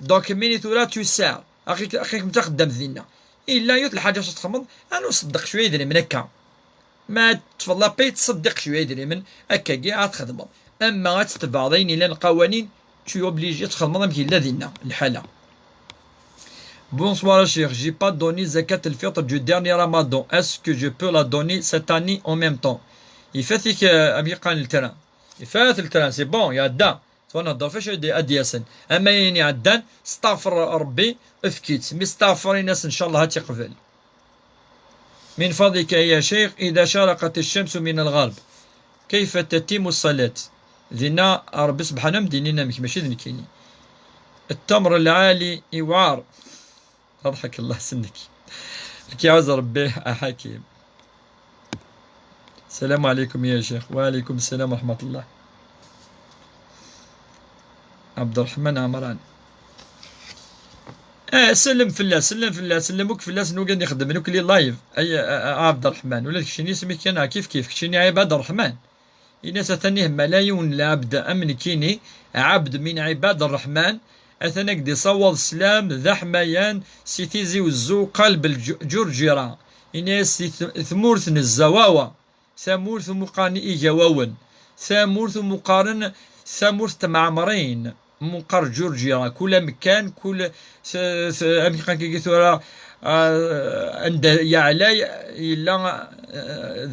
Donc, kemmini tura tu sers, aql-ik-, aql-ikem d taxeddamt dinna. Illa yiwet lḥaǧa acu txedmeḍ, ad nṣeddeq cwiya idrimen akka. Ma teṭṭfeḍ la paie, tṣeddiq cwiya idrimen, akkagi ad txedmeḍ. Ama ad tetbeɛḍ ayen yellan lqawanin, tu es obligé ad txedmeḍ amek yella dinna lḥala. Bonsoir, Cheikh. J'ai pas donné zakat al-fitr du dernier Ramadan. Est-ce que je peux la donner cette année en même temps? Ifat-ik, euh, amek yeqqaren letran. Ifat letran, c'est bon, iɛedda. Tura nehder ɣef wacu ad d-, ad d-yasen. Ama ayen iɛeddan, steɣfer Ṛebbi, efk-itt. Mi steɣfer, in-as, ncallah, ad tt-iqbel. من فضلك يا شيخ، إذا شرقت الشمس من الغرب، كيف تتم الصلاة؟ Dinna, Ṛebbi subḥanahu am d-inin amek, mačči d nekkini. التمر العالي يوعر. أضحك الله سنك. لك يعوز ربي يا حكيم. السلام عليكم يا شيخ. وعليكم السلام ورحمة الله. عبد الرحمن عمران. آه، سلم فلاس، سلم فلاس، سلم وك فلاس، نوقع نخدم، نوك لي لايف. أي، آه، آه، عبد الرحمن، ولا كشيني سميك أنا، كيف كيف، كشيني عباد الرحمن. Ini-as atan ihi mala yiwen n lɛebd am nekkini, ɛebd min ɛibad ṛṛeḥman, atan ad k-d-isaweḍ sslam d aḥmayan si Tizi Wezzu, qalb lǧ-, Ǧurǧira. Ini-as si t-, tmurt n Zzawawa, tamurt umi qqaren Igawawen, tamurt umi qqaren tamurt n tmeɛmrin, umi qqar Ǧurǧira. Kul amekkan, kul s-, s-, amek qqaren kagi tura, ah, anda yeɛlay yella, ah,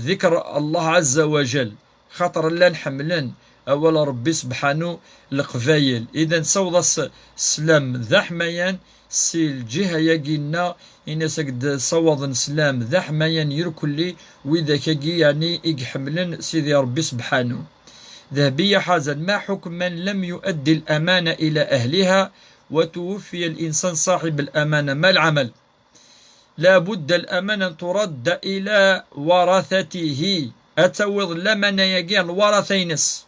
ذكر الله عز وجل. Xaṭer llan ḥemmlen awal n Ṛebbi sebḥanu Leqbayel. Ida nessaweḍ-as sslam d aḥmayan si lǧiha-yagi-nneɣ, ini-as ad k-d-ssawaḍen sslam d aḥmayan irkelli widak-agi, yeɛni i iḥemmlen Sidi Ṛebbi sebḥanu. ذهبية حازن: ما حكم من لم يؤدي الأمانة إلى أهلها وتوفي الإنسان صاحب الأمانة، ما العمل؟ لابد الأمانة أن ترد إلى ورثته. Ad tawiḍ lamana-agi ar lwaratha-ines.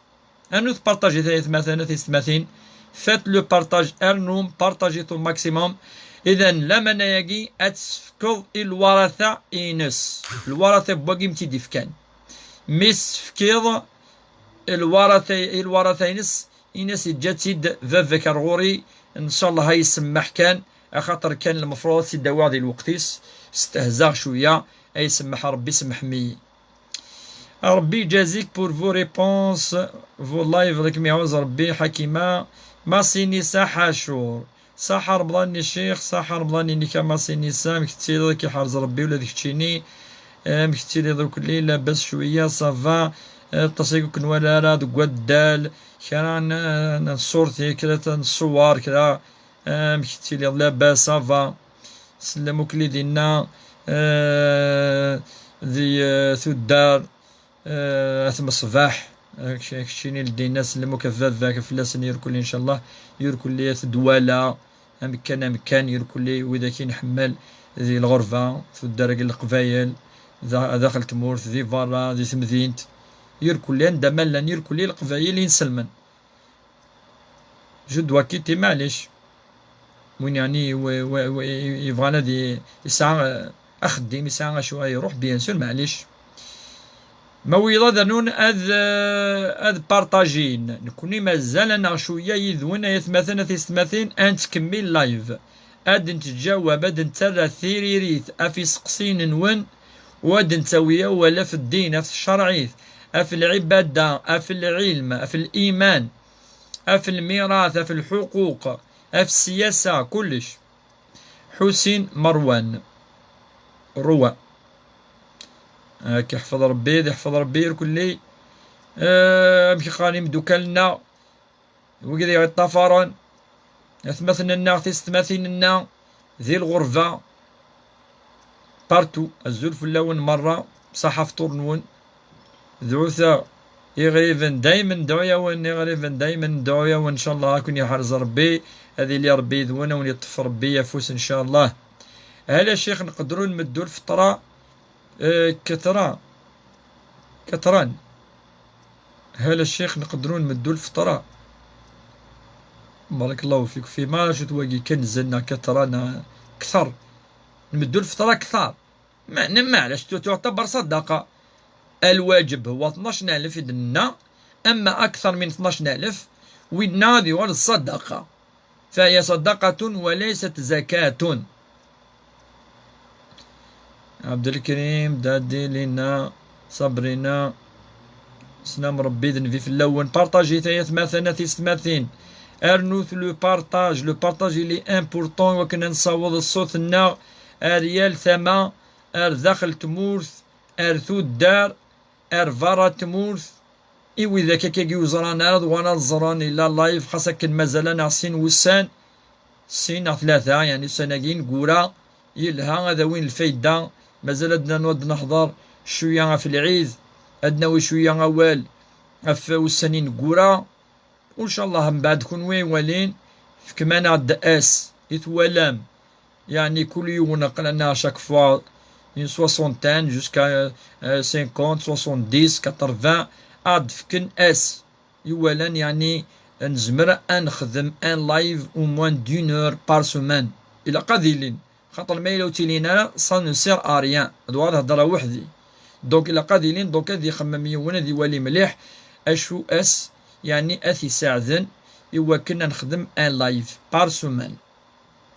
Rnut partager, ay atmaten, a tiyessetmatin. Faites le partage, rnum, partagez au maximum. Idan, lamana-agi ad tt-tefkeḍ i lwaratha-ines. Lwaratha n wagi i m-tt-id-ifkan. Mi s-tefkiḍ i lwaratha, i lwaratha-ines, ini-as yeǧǧa-tt-id baba-k ar ɣur-i, ncallah a isemmeḥ kan, axaṭer kan lmefruḍ ad tt-id-awiɣ di lweqt-is, stehzaɣ cwiya, a isemmeḥ Ṛebbi, semḥem-iyi. Ṛebbi iǧazik pour vos réponses, vos lives, ad kem-iɛuz Ṛebbi, Ḥakima, Masinisa Ḥacur. Saḥa Remḍan-nni ccix, saḥa Remḍan-nni-k a Masinisa, amek tettiliḍ, ad k-iḥrez Ṛebbi ula d keččini, amek tettiliḍ ukelli, labas cwiya, ça va, aṭas-agi ur k-nwala ara deg waddal, kra n, n ṣṣurti, kra n ṣṣuwar, kra, amek tettiliḍ, labas, ça va, sellem ukelli dinna, eh, di, eh, tuddar, eh, At Meṣbaḥ, eh, kečč-, keččini ldin-as lmuk ɣef baba-k, fell-asen irkelli, ncallah, irkelli At Dwala, amekkan, amekkan, irkelli widak i nḥemmel di lɣerba, tuddar n Leqbayel, da-, daxel tmurt, di berra, di temdint, irkelli anda ma llan, irkelli Leqbayel inselmen. Je dois quitter, maɛlic. Win yeɛni w-, w-, w-, yebɣan ad i-, yesɛa, eh, axeddim, yesɛa acu ad iruḥ, bien sûr, maɛlic. Ma wiyaḍ ad rnun ad, eh, ad partajin. Nekni mazal-aneɣ cwiya yid-wen, ay atmaten, a tiyessetmatin, ad nettkemmil live. Ad nettǧawab, ad nettarra tiririt ɣef iseqsiyen-nwen, u ad nettawi awal ɣef ddin, ɣef tcerɛit, ɣef lɛibada, ɣef lɛilm, ɣef liman, ɣef lmirat, ɣef lḥuquq, ɣef ssiyasa, kullec. Ḥusin Merwan. Rwa. Ad k-iḥfeḍ Ṛebbi, ad iḥfeḍ Ṛebbi irkelli. Eh, amek qqaren imeddukal-nneɣ, wigad i ɣ-iṭṭafaren, atmaten-nneɣ, tiyessetmatin-nneɣ, di lɣerba, partout, azul fell-awen merra, ṣaḥa fṭur-nwen, dɛut-aɣ iɣriben, daymen ndɛu-yawen, iɣriben daymen ndɛu-yawen, ncallah ad ken-iḥrez Ṛebbi, ad yili Ṛebbi yid-wen, ad wen-iṭṭef Ṛebbi afus, ncallah. Hal a ccix, nqedder ur nmeddu lfeṭṭa, eh, ketran, ketran. Hal a ccix, nqedder ur nmeddu lfeṭṭa. Barakallahu fik. Fi ma acu-t wagi kan zzan neɣ ketran, eh, kter. Nmeddu lfeṭṭa kter. Ma-, ma-, maɛlac, tu-, tuɛtabar ṣadaqa. الواجب هو اثناش ألف i d-nenna, ama akter min tnac alef, winna ad yuɣal d ṣadaqa. فهي صدقة وليست زكاة. Ɛebdelkrim, Dadi, Lina, Sabrina, sslam Ṛebbi d nnbi fell-awen. Partajit ay atmaten, a tiyessetmatin. Rnut le partage. Le partage, il est important, i wakken ad nessaweḍ ṣṣut-nneɣ ar yal tama, ar daxel tmurt, ar tuddar, ar berra n tmurt, i widak akkagi ur ẓran ara, ad uɣalen ad ẓren, yella live, xas akken mazal-aneɣ sin wussan, sin neɣ tlata, yeɛni ussan-agi ineggura, yelha, ad awin lfayda, mazal ad nernu ad neḥḍer cwiya ɣef lɛid, ad nawi cwiya awal ɣef ussan ineggura. Incallah mbeɛd kunwi iwalin, fkem-aneɣ-d ass i twalam, yeɛni kul yiwen aql-aneɣ chaque fois une soixantaine jusqu'à, euh, cinquante, soixante-dix, quatre-vingts, ad fken ass iwalan, yeɛni nezmer ad nexdem un live au moins d'une heure par semaine. Ilaq ad ilin, xaṭer ma yella ur ttilin ara, ça ne sert à rien, ad uɣaleɣ ad hedreɣ weḥd-i. Donc ilaq ad ilin, donc ad ixemmem yiwen, ad iwali mliḥ acu ass, yeɛni ad t-isaɛden i wakken ad nexdem un live par semaine.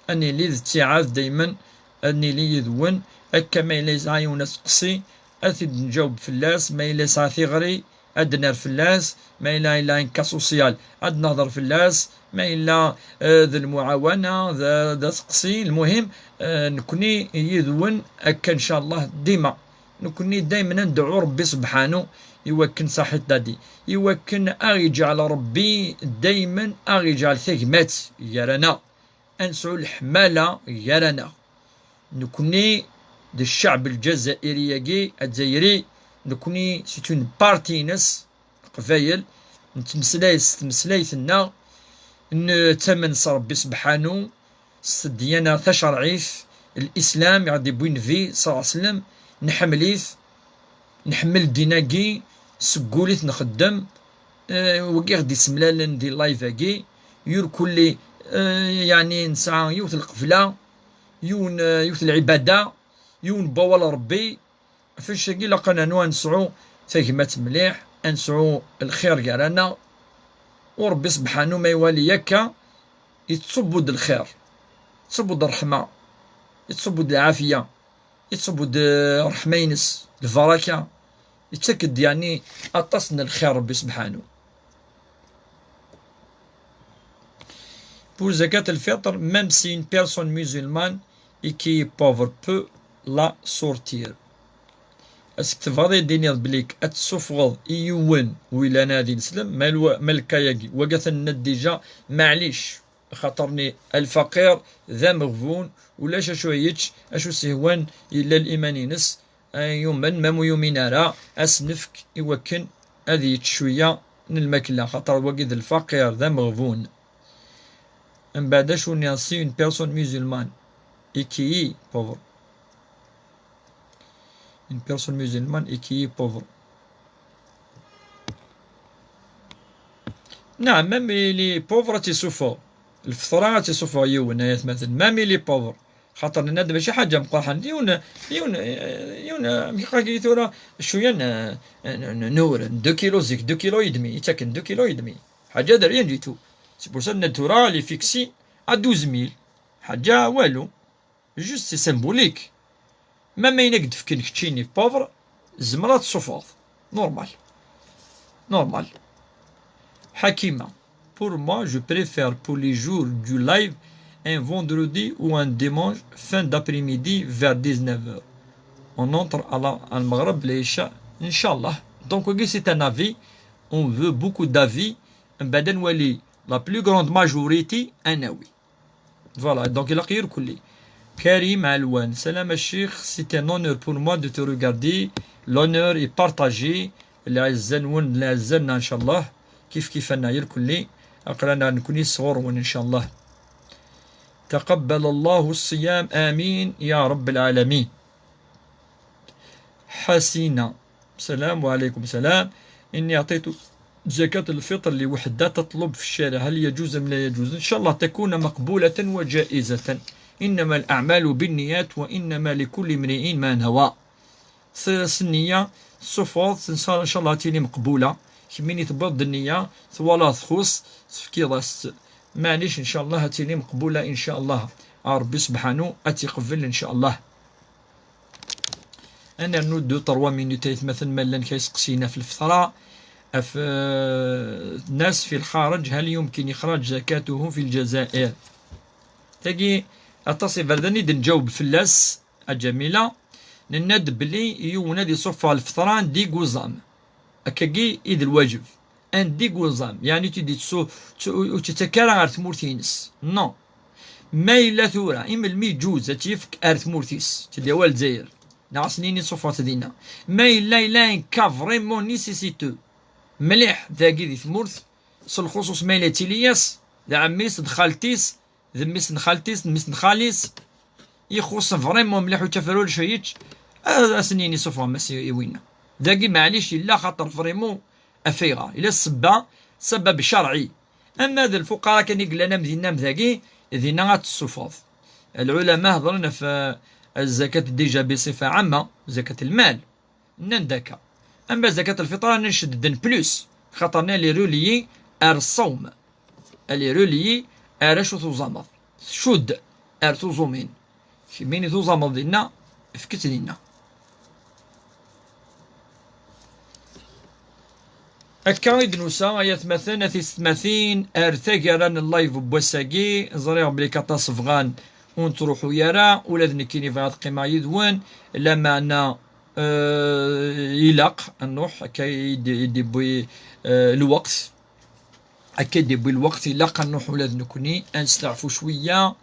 Ad nili d ttiɛad daymen, ad nili yid-wen, akka ma yella yesɛa yiwen aseqsi, ad t-id-nǧaweb fell-as, ma yella yesɛa tiɣri, ad d-nerr fell-as, ma yella yella un cas social, ad nehder fell-as, ma yella, eh, d lmuɛawana, d, d aseqsi, lmuhim, eh, nekni yid-wen akka, ncallah, dima. Nekni daymen ad ndɛu Rebbi sebḥanu i wakken saḥit dadi, i wakken aɣ-iǧɛel Rebbi daymen aɣ-iǧɛel tagmat gar-aneɣ. Ad nesɛu leḥmala gar-aneɣ. Nekni d cceɛb lǧazairi-agi, azzayri, nekni c'est une partie-ines, Leqbayel, nettmeslay s tmeslayt-nneɣ, nettamen s Rebbi sebḥanu, s ddyana tacerɛit, Lislam i ɣ-d-iwwi Nnbi ṣalla Llahu ɛalayhi wa sallam, nḥemmel-it, nḥemmel ddin-agi, seg wul i t-nxeddem, eh, wagi i ɣ-d-isemlalen di live-agi, yur kulli, eh, yeɛni nesɛa yiwet n lqebla, yiwen, eh, yiwet n lɛibada, yiwen n wawal n Rebbi. Ɣef wannect-agi ilaq ad nernu ad nesɛu tagmat mliḥ, ad nesɛu lxir gar-aneɣ. U Rebbi sebḥanu ma iwali akka, ittṣubbu-d lxir, ittṣubbu-d ṛṛeḥma, ittṣubbu-d lɛafiya, ittṣubbu-d, eh, ṛṛeḥma-ines, lbaraka, ittak-d yeɛni aṭas n lxir Rebbi sebḥanu. Pour zakat al-fitr, même si une personne musulmane et qui est pauvre peut la sortir. Est-ce que tebɣiḍ ad d-tiniḍ belli ad tessufɣeḍ i yiwen wi yellan ad ineslem? Ma lwa-, ma lkayagi, wagi atan-nna déjà, maɛlic, xaṭer-nni lfaqir d ameɣbun, ulac acu yečč, acu s-ihwan, yella liman-ines, eh, yumen, ma mu yumin ara, ad s-nefk i wakken ad yečč cwiya n lmakla, xaṭer wagi d lfaqir, d ameɣbun. Mbeɛd acu nniɣ, si une personne musulmane et qui est pauvre. Une personne musulmane et qui est pauvre. Naɛam, même il est pauvre, ad t-isuffeɣ. Lfeṭra ad t-isuffeɣ yiwen, ay atmaten. Même il est pauvre. Xaṭer nenna-d mačči ḥaǧa meqqar ḥanet. Yiwen, yiwen, yiwen, amek akka tura, cwiya n, n, n, n uwren. Deux kilos zik, deux kilos et demi, yettaken deux kilos et demi. Ḥaǧa d rien du tout. C'est pour ça nenna-d tura, il est fixé à douze mille. Ḥaǧa walu. Juste, c'est symbolique. Même ayen ak-d-fken keččini pauvre, tzemreḍ ad tessufɣeḍ. Normal. Normal. Hakima, pour moi, je préfère pour les jours du live un vendredi ou un dimanche fin d'après-midi vers dix-neuf heures. On entre à la, à المغرب, l'Isha, Inch'Allah. Donc, wagi, c'est un avis. On veut beaucoup d'avis. Mbeɛd ad nwali, la plus grande majorité, un avis. Voilà, donc ilaq irkelli. Karim Alwan, salam a Cheikh, c'est un honneur pour moi de te regarder. L'honneur est partagé. Lɛezza-nwen, lɛezza-nneɣ, inchallah. Kif kif-aneɣ irkelli. Aql-aneɣ nekni sɣur-wen, inchallah. تقبل الله الصيام, آمين يا رب العالمين. حسينة. السلام عليكم. سلام. إني أعطيت زكاة الفطر لوحدة تطلب في الشارع، هل يجوز أم لا يجوز؟ إن شاء الله تكون مقبولة وجائزة. إنما الأعمال بالنيات وإنما لكل امرئ ما نوى. S, s nniya, tessufɣeḍ, إن شاء الله ad tili meqbula. Kemmini tewwiḍ-d nniya, twalaḍ txuṣṣ, tefkiḍ-as-tt. Maɛlic, إن شاء الله ad tili meqbula, إن شاء الله. A Rebbi sebḥanu ad tt-iqebbel, إن شاء الله. Ad nernu deux, trois minutes, ay atmaten, ma llan kra iseqsiyen ɣef lfeṭra, ɣef, eh, الناس في الخارج, هل يمكن إخراج زكاته في الجزائر؟ Tagi, aṭas iberdan i d-nǧaweb fell-as, a Ǧamila. Nenna-d belli yiwen ad isuffeɣ lfeṭra anda i yuẓam. Akkagi i d lwajeb. Anda i yuẓam, yeɛni ur tt-id-ittu-, ur tt-ittak ara ɣer tmurt-ines. Non. Ma yella tura, i melmi iǧuz ad tt-yefk ar tmurt-is, tt-id-yawi ar Lezzayer, neɣ ad s-nini ṣuffɣet dinna. Ma yella, yella un cas vraiment nécessiteux, mliḥ dagi di tmurt, s lxuṣuṣ ma yella d tili-yas, d ɛemmi-s, d xalti-s, d mmi-s n xalti-s, d mmi-s n xali-s, ixuṣṣ vraiment mliḥ, ur yettaf ara ulac yič, a-, ad sen-yini suffɣem-as i, i winna. Dagi maɛlic yella xaṭer vraiment afayɣer, yella ssebba, ssebba bcerɛi. Ama d lfuqara kan i yellan am dinna am dagi, dinna ad tessufɣeḍ. Lɛulama hedren ɣef, eh, zzakat déjà بصفة عامة, zakat lmal. Nnan-d akka. Ama zakat lfitra, nnan ceddden plus, xaṭer nnan elle est reliée ar ṣṣawm. Elle est reliée ar acu tuẓameḍ. Tcudd ar tuẓumin. Kemmini tuẓameḍ dinna, efk-itt dinna. Akka i d-nusa, ay atmaten, a tisetmatin, ar taggara n live n wass-agi. Ẓriɣ belli aṭas bɣan ur nettruḥu ara, ula d nekkini bɣiɣ ad qqimeɣ yid-wen, lameɛna, eh, ilaq ad nruḥ, akka i d-, i d-yewwi, eh, lweqt. Akka i d-yewwi lweqt, ilaq ad nruḥ ula d nekkni, ad nesteɛfu cwiya.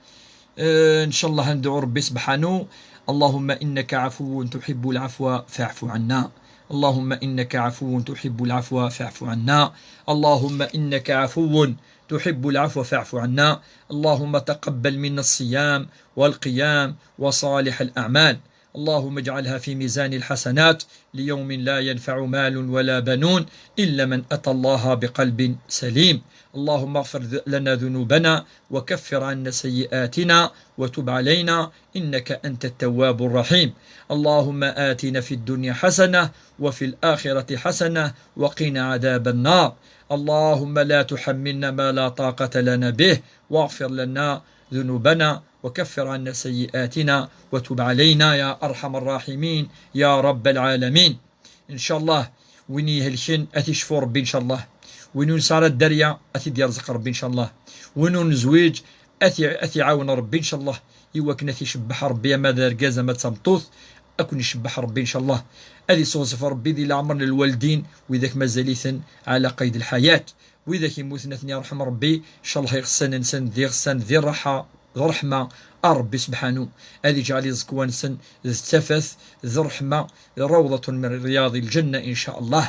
Eh, ncallah ad ndɛu Rebbi sebḥanu. اللهم إنك عفو تحب العفو فاعف عنا. اللهم إنك عفو تحب العفو فاعف عنا. اللهم إنك عفو تحب العفو فاعف عنا. اللهم تقبل منا الصيام والقيام وصالح الأعمال. اللهم اجعلها في ميزان الحسنات ليوم لا ينفع مال ولا بنون إلا من أتى الله بقلب سليم. اللهم اغفر ذ-، لنا ذنوبنا وكفر عنا سيئاتنا وتب علينا إنك أنت التواب الرحيم. اللهم آتنا في الدنيا حسنة وفي الآخرة حسنة وقنا عذاب النار. اللهم لا تحملنا ما لا طاقة لنا به واغفر لنا ذنوبنا وكفر عنا سيئاتنا وتب علينا يا أرحم الراحمين يا رب العالمين. Ncallah, win ihelken ad t-icfu Rebbi, ncallah. Win ur nesɛi ara dderya, ad t-id-yerẓeq Rebbi, ncallah. Win ur nezwiǧ, ad t-, ad t-iɛawen Rebbi, ncallah, i wakken ad t-icebbeḥ Rebbi, ama d argaz, ama d tameṭṭut, ad ken-icebbeḥ Rebbi, ncallah. Ad iseɣzef Rebbi di leɛmer n lwaldin, widak mazal-iten ɛla qayd lḥayat. Widak yemmuten ad ten-yerḥem Rebbi, ncallah iɣessan-nsen d iɣessan di rraḥa, d ṛṛeḥma, a Rebbi sebḥanu, ad iǧɛel iẓekwan-nsen d tafat, d ṛṛeḥma, rawḍatun min ryaḍi lǧenna, ncallah.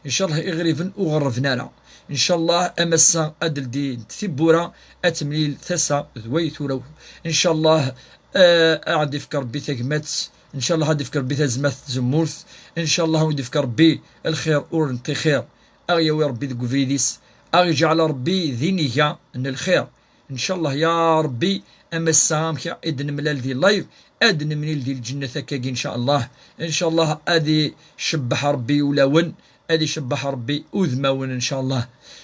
Ncallah iɣriben ur ɣerrben ara. Ncallah am ass-a ad ldint tiwwura, ad temlil tasa d way turew. Ncallah, eh, ad ɣ-d-ifk Rebbi tagmat. Ncallah ad d-ifk Rebbi tazmert n tzemmurt. Ncallah ad ɣ-d-ifk Rebbi lxir ur neṭṭixir. A ɣ-yawi Rebbi deg ubrid-is, a ɣ-iǧɛel Rebbi d iniga n lxir. Ncallah ya Rebbi, am ass-a amek i d-nemlal di live, ad nemlil di lǧennet akkagi ncallah. Ncallah ad icebbeḥ Rebbi ulawen, ad icebbeḥ Rebbi udmawen ncallah.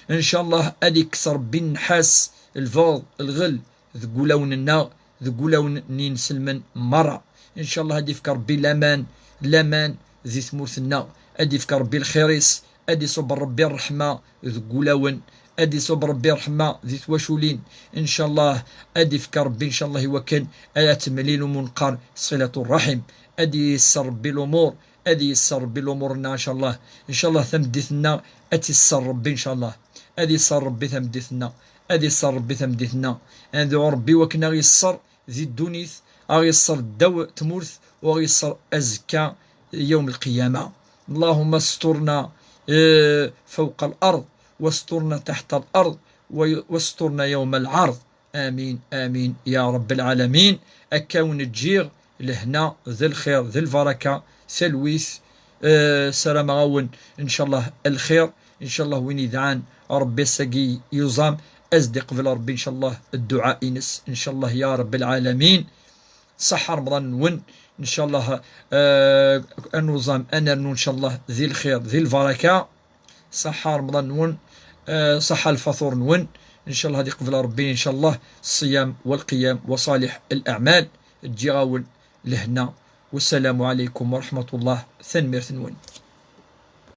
Ncallah ad ikkes Rebbi nnḥas, lbeɣḍ, lɣel, deg wulawen-nneɣ, deg wulawen n yinselmen merra. Ncallah ad ifk Rebbi laman, laman di tmurt-nneɣ, ad ifk Rebbi lxir-is, ad iṣubb Rebbi ṛṛeḥma deg wulawen, ad iṣubb Rebbi ṛṛeḥma di twaculin. Ncallah ad ifk Rebbi, ncallah, i wakken ad temlil umu neqqar ṣilatu ṛṛaḥim, ad yesser Rebbi lumuṛ, ad yesser Rebbi lumuṛ-nneɣ, ncallah. Ncallah tameddit-nneɣ ad tt-isser Rebbi, ncallah. Ad isser Rebbi tameddit-nneɣ. Ad isser Rebbi tameddit-nneɣ. Ad nedɛu Rebbi wakken a ɣ-isser di ddunit, a ɣ-isser ddaw tmurt, u a ɣ-isser azekka yawm lqiyama. اللهم استرنا, eh, فوق الأرض, واسترنا تحت الأرض, و-, واسترنا يوم العرض. Amin, amin, ya Rabbal Alamin. Akka wen-ǧǧiɣ lehna, d lxir, d lbaraka, talwit, eh, ssarameɣ-awen, ncallah, lxir, ncallah, win idɛan Rebbi ass-agi yuẓam, ad s-d-iqbel Rebbi, ncallah, dduɛa-ines, ncallah, ya Rabbal Alamin. Ṣaḥḥa Remḍan-nwen, ncallah, eh, ad nuẓam, ad nernu, ncallah, di lxir, di lbaraka. Ṣaḥḥa Remḍan-nwen, eh, ṣaḥḥa lfaṭur-nwen. Ncallah ad iqbel Rebbi, ncallah, ṣṣiyam walqiyam wa ṣaliḥ laɛmal. Ǧǧiɣ-awen lehna. Wassalamu ɛalaykum wa raḥmatullah. Tanemmirt-nwen.